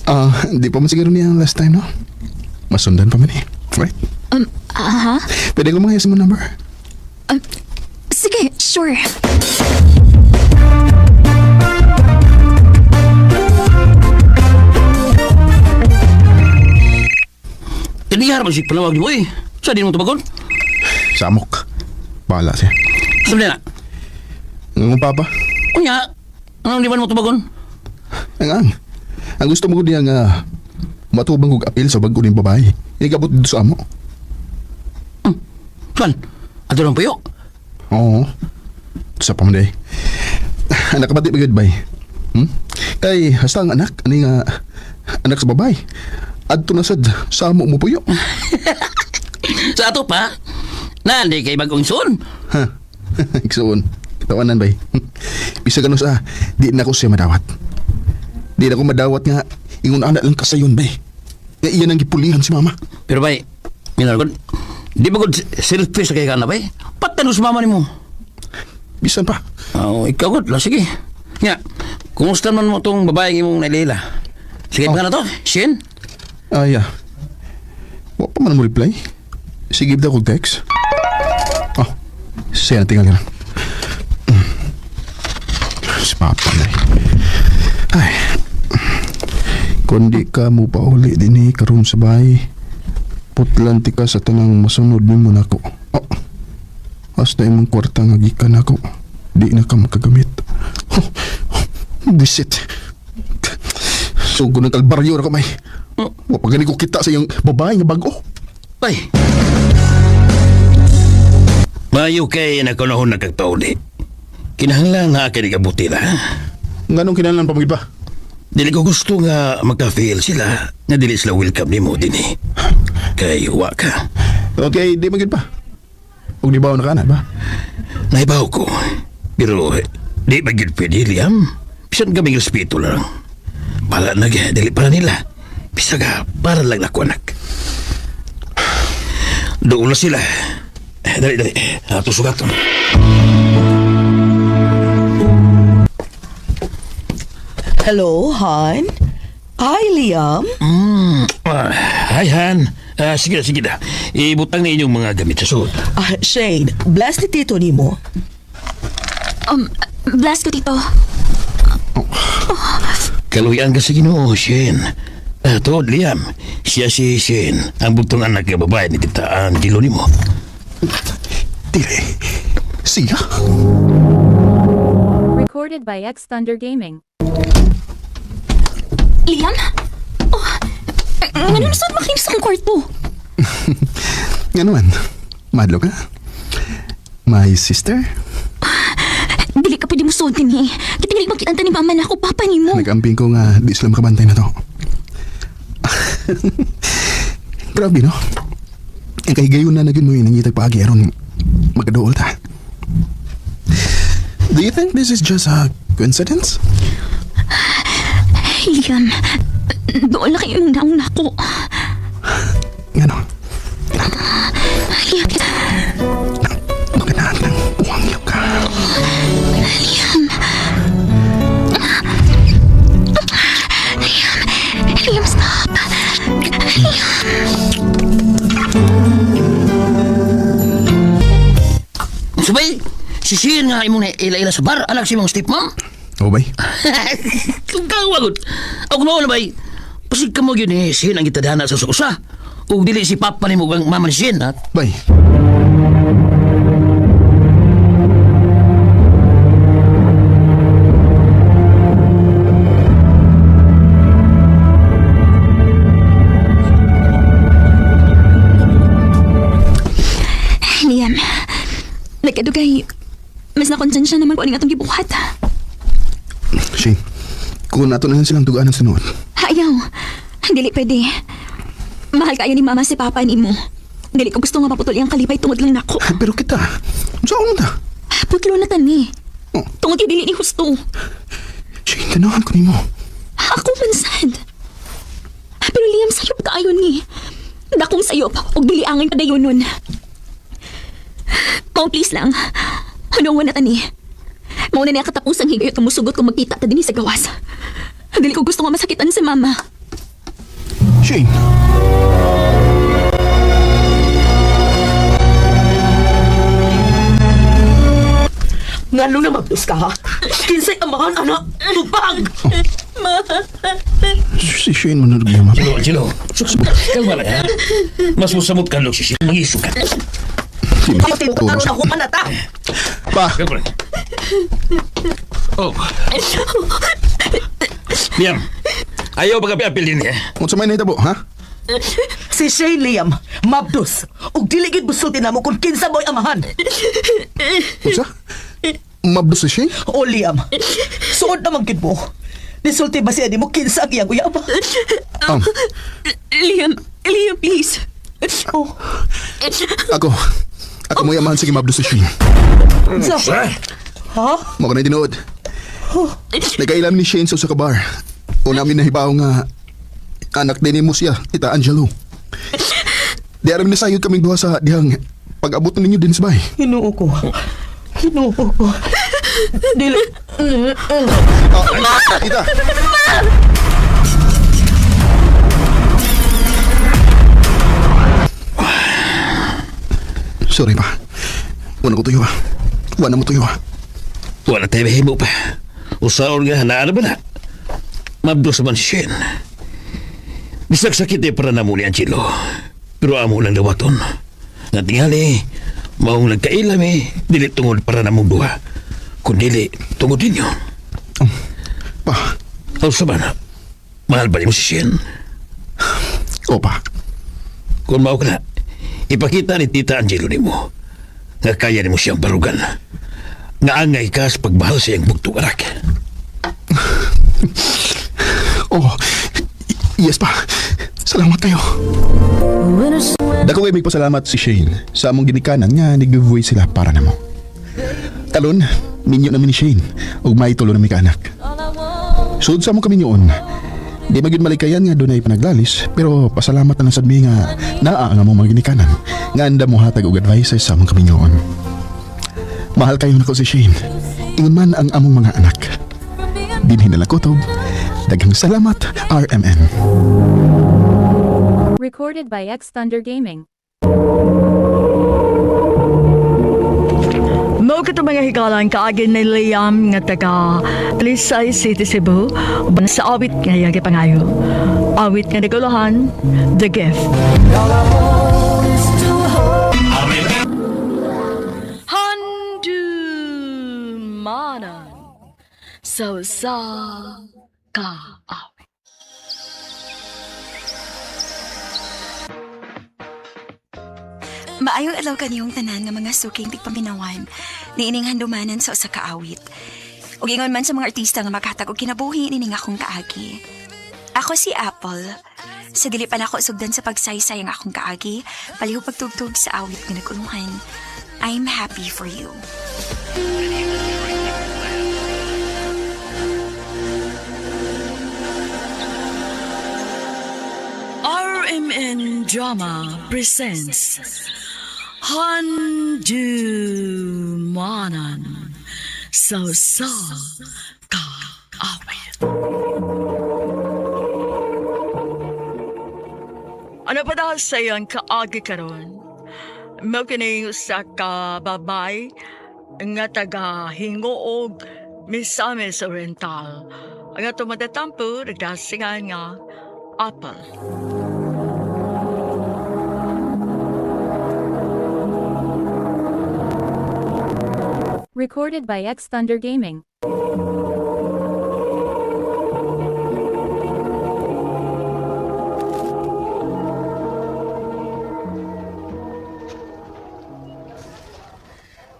Ah, di pa man siguro niya last time, no? Masundan pa man eh. Right? Aha. Pwede ko mga mo number. Sige, sure. Tinihar ba si panawag ni mo eh? Sa di mo tubagon? Samok. Bahala siya. Sabi na. Ang papa. Unya, anong di ba mo tubagon? Ang gusto mo ko niya nga matubang kog apil sa bago ning babae. Inigabot dito sa amo. Saan? Ato lang puyo. Oo. Sa pamanday. Anak ka ba di ba goodbye? Hmm? Kay hasta ang anak, ani nga anak sa babae. Adto na sad sa amo mo puyo. Sa ato pa, nandi kay bagong sun. Ha. Igsuon. Katawanan bay. Bisag ano sa di na ko siya madawat. Di na ko madawat nga ingon anak lang kasayon bay. Nga iyan ang gipulihan si mama. Pero bay, minar ko, di ba gud selfish kay ka na bay? Patano sa mama nimo. Bisan pa. Oo, ikaw gud, la sige. Nga, kumusta man mo tong babae imong nailila? Sige pa na to, Shin? Ay, ah. Wa pa man mo reply. Sige daw kog text. Oh, siya na tingal na. Si Papa na eh. Ay. Kung di ka mo pauli din eh, karon sa bahay. Putlan ti ka sa tanang masunod nimo nako. Oh. Hasta imong kwarta nga gikan nako. Di na ka makagamit. Oh, oh, bisit. Sugo ng kalbaryo na kamay. Wa pa gani ko kita sa iyang babae nga bag-o. Bay. Mayo kay nakunahon nagkagpauli. Kinahanglan na kay kabuti na. Nganong kinahanglan pa ba? Dili ko gusto nga magka-feel sila nga dili sila welcome nimo dinhi. Kay wa ka. Okay, di man gyud pa. Ug di ba na kana ba? Naibaw ko. Pero di ba gyud pwede, Liam? Bisan kaming respeto lang. Bala na dili para nila. Bisaga, para lang nako anak. Doon na sila. Dali, dali. Ato sugaton. Hello, hon? Hi, Liam. Hi, Han. Sige na, sige na. Ibutang na inyong mga gamit sa suot. Shane, bless ni Tito nimo. Bless ko, Tito. Kaluyan ka sa Ginoo, Shane. Tuod, Liam. Siya si Shane, ang bugtong anak nga babae ni Tita Angelo nimo. Dili. Siya? Recorded by X Thunder Gaming. Liam? Oh, nga nasod makinis sa akong kwarto? Nga naman. Madlo ka? My sister? Dili ka pwede musuod din eh. Kitingil magkitanta ni mama na ako, papa ni mo. Nag-amping ko nga di sila makabantay na to. Grabe, no? Ang kahigayon na nagyun mo yun, nangitag paagi aron magkaduol ta. Do you think this is just a coincidence? Liam, doon na kayo yung naong nako. Nga no? Liam, Magandaan ng uwang ka. Liam. Liam, Liam, stop. Liam. Sabay, si Shane nga imong ila-ila sa bar, anak si imong stepmom. Oh, bay. Kung kawagod. Ako mao na bay. Pasig ka mo yun eh, Shane ang gitadhana sa usa. Ug dili si papa nimo ug ang mama ni Shane, ha? Bay. Liam, nagkadugay, mas nakonsensya naman ko aning atong gibuhat. Shane, kung nato na lang silang dugaan ng sinuot. Ayaw, dili pwede. Mahal kayo ni mama si papa ni mo. Dili ko gusto nga maputol iyang kalipay tungod lang nako. Pero kita, saan ta? Putlo na tani. Oh. Tungod kay dili ni husto. Shane, ganahan ko nimo. Ako man sad. Pero Liam, sayop kaayo ni. Dakong sayop, og dili angay padayon nun. Pao, please lang. Ano na tani? Mao na niya katapusang higayot nga musugot kung magkita ta dinhi sa gawas. Dili ko gusto nga masakitan si mama. Shane. Ngano na mabdos ka, ha? Kinsay amahan, anak? Tubag! Ma. Si Shane manurog niya, mama. Chilo, Chilo. Kalma lang, ha? Mas musamot ka lang si Shane. Mag-iso ka. Aron ako manata. Pa. Kalma lang. Oh. Liam, ayaw pagkapi-apil din eh. Kung sa may nahitabo, ha? Si Shane Liam, mabdos. Ug dili gyud musulti namo kung kinsa mo'y amahan. Unsa? Mabdos si Shane? O Liam, suod naman gyud mo. Nisulti ba siya nimo kinsa ang iyang uyab? Liam, Liam, please. Oh. Ako. Ako mo yamahan sige mabdos si Shane. Unsa? Ha? Mo ko na tinuod. Nagkailam ni Shane sa usa ka bar. Una mi nahibaw nga anak din mo siya, Tita Angelo. Di aram na sayod kaming duha sa dihang pag-abot na ninyo din sa bay. Hinuo ko. Hinuo ko. Dili. Ma! Tita! Sorry pa. Wala ko tuyo ah. Wala mo tuyo ah. Wala tayo mahimo pa. Usaon nga, hanaan ba na? Mabdos man si Shane. Bisag sakit eh para namo ni Angelo. Pero amo lang dawaton. Nga tingali, maong nagkailam eh, dili tungod para namong duha. Kung dili, tungod ninyo. Pa. Aw sa ba na? Mahal ba nimo si Shane? Opa. Kung mao ka na, ipakita ni Tita Angelo nimo nga kaya nimo siyang barugan. Nga angay ka sa pagmahal sa iyang bugtong anak. Oh, yes pa. Salamat kayo. Dako kay pasalamat si Shane sa among ginikanan nga nag-giveaway sila para namo. Talon, minyo namin ni Shane ug may tulo na mi kaanak. Sud sa among kaminyoon, di magyud malikayan nga dunay panaglalis pero pasalamat na lang sad mi nga naa ang among mga ginikanan nga anda mo hatag og advices sa among kaminyoon. Mahal kayo nako si Shane. Ingon man ang among mga anak. Dinhi na lang kutob. Daghang salamat, RMN. Recorded by X Thunder Gaming. Mao kato mga higalan kaagi ni Liam nga taga Talisay City, Cebu sa awit nga iyang gipangayo. Awit nga naguluhan, The Gift. Handumanan sa usa ka awit. Maayong adlaw kaniyong tanan nga mga suking tigpaminawan niining handumanan sa usa ka awit. Ug ingon man sa mga artista nga makatag og kinabuhi nining akong kaagi. Ako si Apple. Sa dili pa nako sugdan sa pagsaysay ang akong kaagi, palihog pagtugtog sa awit nga nagulungan. I'm happy for you. RMN Drama presents Handumanan sa usa ka awit. Ano pa dahil sa iyang kaagi karon? Mao kini usa ka babay nga taga Hingoog, Misamis Oriental. Ang ato matatampo, nagdasingan nga Apple. Recorded by X Thunder Gaming.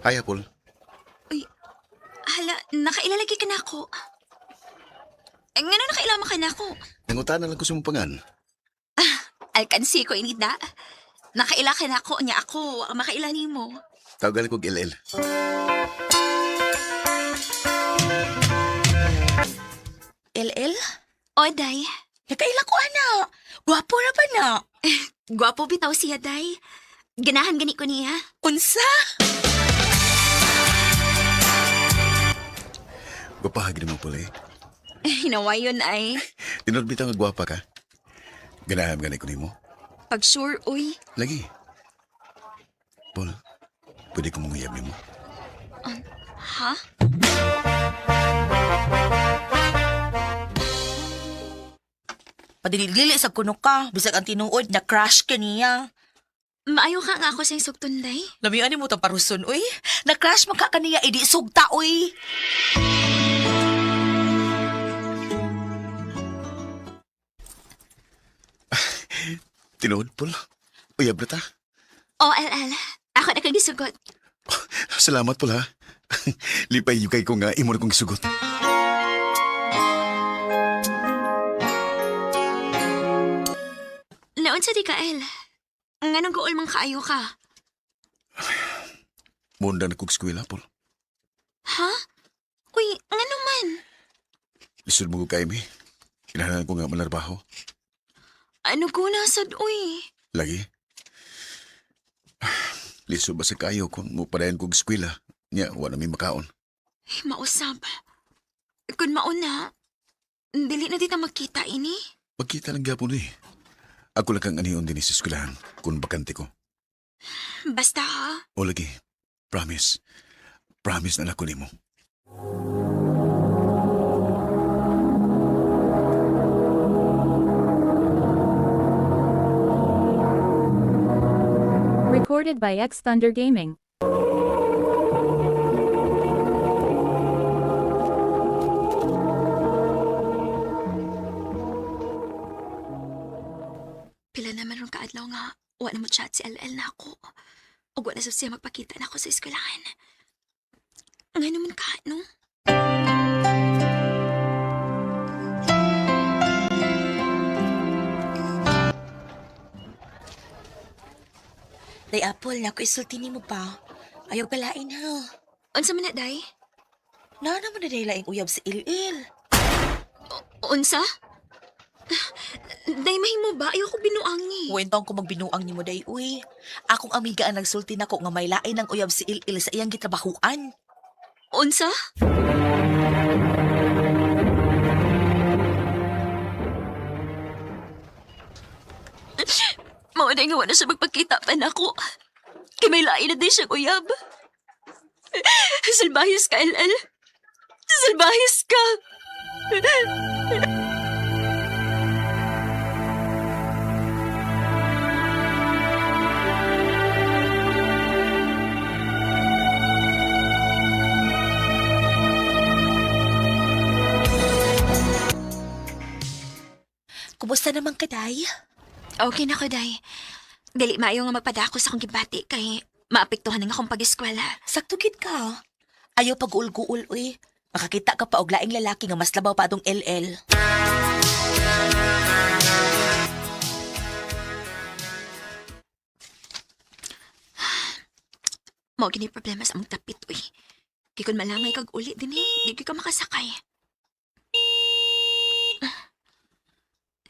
Hi, Apple. Uy, hala, nakailalagi ka na ako. Eh, ngano nakailama ka na ako? Nangutana lang ko sa mong pangan. Alkansi ko inida. Nakaila ka na ako, niya ako, ang makaila nimo. Tawagan kog LL. LL? O, day. Nakaila ko, ana. Gwapo na ba na? Gwapo bitaw siya, day. Ganahan gani ko niya. Unsa? Gwapahag mo, Paul eh. Hinawa yun ay. Tinuod bitaw nga gwapa ka. Ganahan gani ko nimo. Pag sure, uy. Lagi. Paul, pwede ko manguyab nimo. Ha? Padili-dili sa kuno ka, bisag ang tinuod na crush ka niya. Maayo ka nga ako sa sugton, day. Lamian mo ta paruson, uy. Na-crush man ka kaniya, idi sugta, uy. Tinuod, Paul. Uyab na ta. O, LL. Ako na kang gisugot. Salamat, Paul ha. Lipay yukay ko nga imo na kong gisugot. Naon sa di ka, El? Nganong guol mang kaayo ka? Munda na kog eskwela, Paul. Ha? Uy, ngano man? Lisod mo ko kay mi. Kinahanglan ko nga manarbaho. Ano ko nasad, uy? Lagi. Lisod ba sa kayo kung mupadayan kog eskwela? Nya, wala mi makaon. Ay, mausab. Kung mauna, dili na di ta magkita ini. Magkita lang gyapon eh. Ako lang kang aniyon din sa eskwelahan kung bakante ko. Basta ha? O lagi, promise. Promise na lang ko nimo. Recorded by X Thunder Gaming. Pila naman rong kaadlaw nga, wa na mo chat si LL na ako. Ug wa na sab siya magpakita na ako sa eskwelahan. Nga naman ka, no? Day Apple, nako isulti nimo pa. Ayaw kalain ha. Unsa man na, day? Na naman na day laing uyab si Il-Il. Unsa? Day, mahimo ba? Ayoko binuangi. Wentong ko magbinuang nimo day uy. Akong amiga ang nagsulti nako nga may lain ang uyab si Il-Il sa iyang gitrabahuan. Unsa? Mao na nga wala siya magpakita pa nako. Kay may lain na din siya uyab. Salbahis ka, LL. Salbahis ka. Kumusta naman ka, Day? Okay na ko, Day. Dili maayo nga magpadako sa akong gibati kay maapektuhan ang akong pag-eskwela. Sakto gid ka. Ayaw pag-uul-guul, uy. Makakita ka pa og laing lalaki nga mas labaw pa atong LL. Mao gini problema sa among tapit, uy. Kay kun malangay kag uli din eh, di gyud ka makasakay.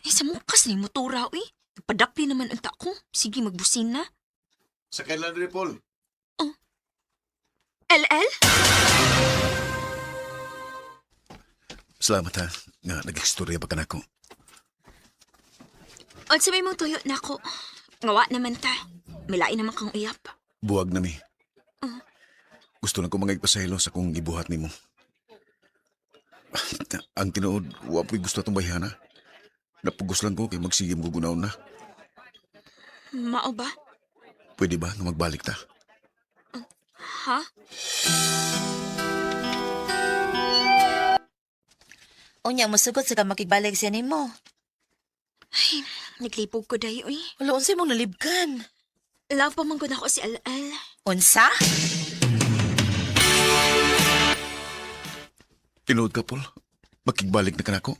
Eh, sa mukas ni motora, uy. Nagpadapli naman unta ko. Sige, magbusin na. Sa kailan rin, Paul? LL? Salamat ha, nga nag-istorya pa ka nako. Unsa may mong tuyo nako. Ngawa naman ta. Milain naman kang uyap. Buwag na mi. Gusto lang ko mga ipasahilo sa kong gibuhat nimo. Ang tinuod, wa po'y gusto atong bayhana. Napugos lang ko kay magsigim ko gunaon na. Mao ba? Pwede ba nga magbalik ta? Ha? Unya, musugot sa ka makigbalik siya nimo. Ay, naglibog ko day, uy. Wala, unsay mong nalibgan? Love pa man gud ako si LL. Unsa? Tinuod ka, Paul. Makigbalik na ka nako.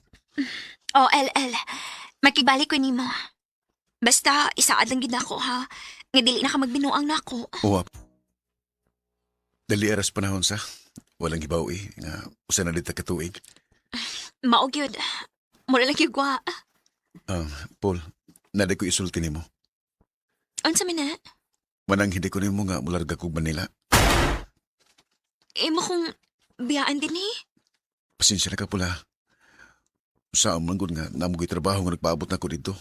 Oh, LL. Makibalik ko nimo. Basta, isaad lang gid ako, ha? Nga dili na ka magbinuang nako. Uwa. Dali aras panahon sa. Walang hibaw eh. Nga usa na dita katuig. Mao gyud. Mura lang gyud gwa. Paul, naday ko isulti nimo. Unsa man na? Manang hindi ko nimo nga mularga kog Manila. Imo kong biyaan din eh. Pasensya na ka pula. Sa man gud nga namugoy trabaho nga nagpaabot na ko dito.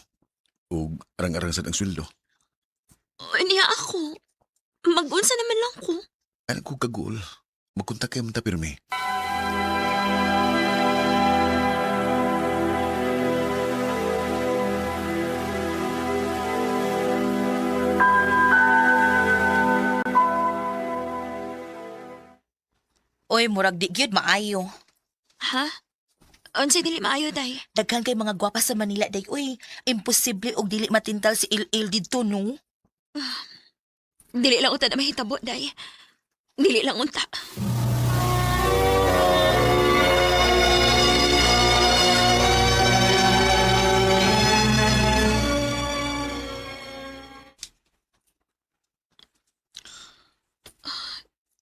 Ug arang-arang sad ang sweldo. Niya ako. Mag-unsa naman lang ko. Ano ko kagul? Magkontak kayo man ta pirmi. Uy, murag di gyud maayo. Ha? Unsa dili maayo day? Daghan kay mga gwapa sa Manila day. Uy, imposible og dili matintal si Il-Il didto, no? Dili lang unta na mahitabo day. Dili lang unta.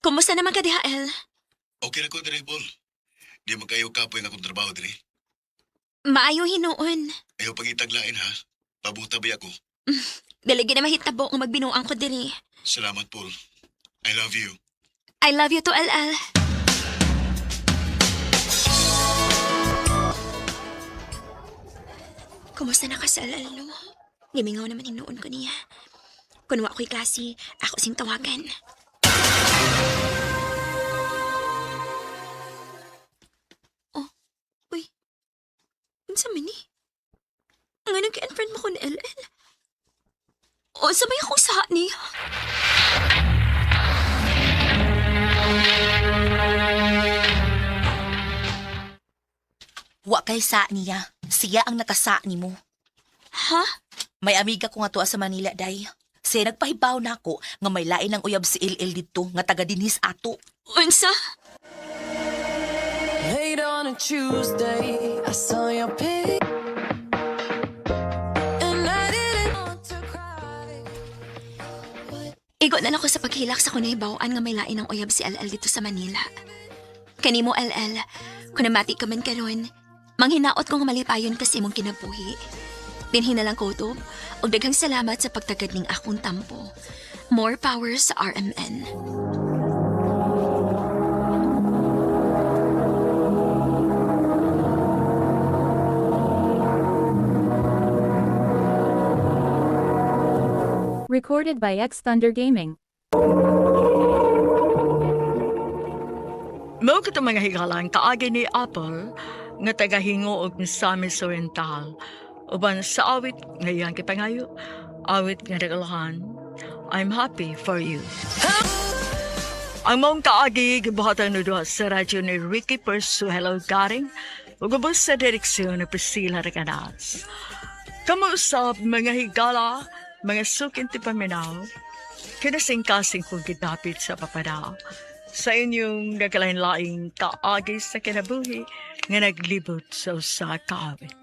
Kumusta naman ka diha, El? Okay na ko dire, Paul. Di man kayo kapoy nga akong trabaho dire. Maayo hinuon. Ayaw pangitaglain ha. Pabuta ba ako? Dili gid na mahitabo nga magbinuang ko diri. Salamat, Paul. I love you. I love you to LL. Kumusta na ka sa LL, no? Gimingaw naman hinuon ko niya. Kung wa ko'y klase, ako sing tawagan. Oh, uy. Unsa man ni? Nga nag-unfriend mo ko ni LL? O, sabay akong sa niya. Wa kay sa niya. Siya ang nakasa nimo. Ha? May amiga ko nga tuwa sa Manila, day. Siya nagpahibaw nako nga may lain ang uyab si Il-Il didto nga taga dinhis ato. Unsa? Late on a Tuesday, I saw your pic. And I didn't want to cry. Igo na lang ako sa paghilak sa kunahibawan nga may lain ang uyab si LL dito sa Manila. Kanimo LL, kung namati ka man karon, manghinaot ko nga malipayon kasi imong kinabuhi. Dinhi na lang kutob, ug daghang salamat sa pagtagad ning akong tampo. More power sa RMN. Recorded by X Thunder Gaming. Mao kato mga higalang kaagi ni Apple nga tagahingo og Misamis Oriental uban sa awit nga iyang gipangayo, awit nga nagalahan, "I'm Happy for You." Ang maong kaagi gibuhatan no duha sa radyo ni Ricky Persuelo Garing ug ubos sa direksyon ni Priscilla Recanas. Kamo usab mga higala, mga suking tipaminaw, kinasingkasing kong gidapit sa papada sa inyong nagkalain-laing kaagi sa kinabuhi nga naglibot sa usa ka awit.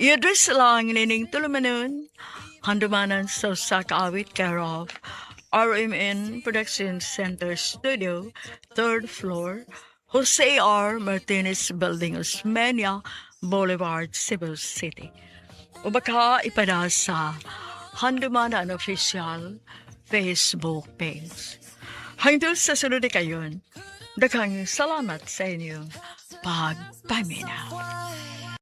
I-address lang nining tulumanon, Handumanan sa usa ka awit, care of RMN Production Center Studio, third floor, Jose R. Martinez Building, Osmeña Boulevard, Cebu City. O baka ipada sa Handumanan Official Facebook page. Hangtod sa sunod kayon, daghang salamat sa inyong pagpaminaw.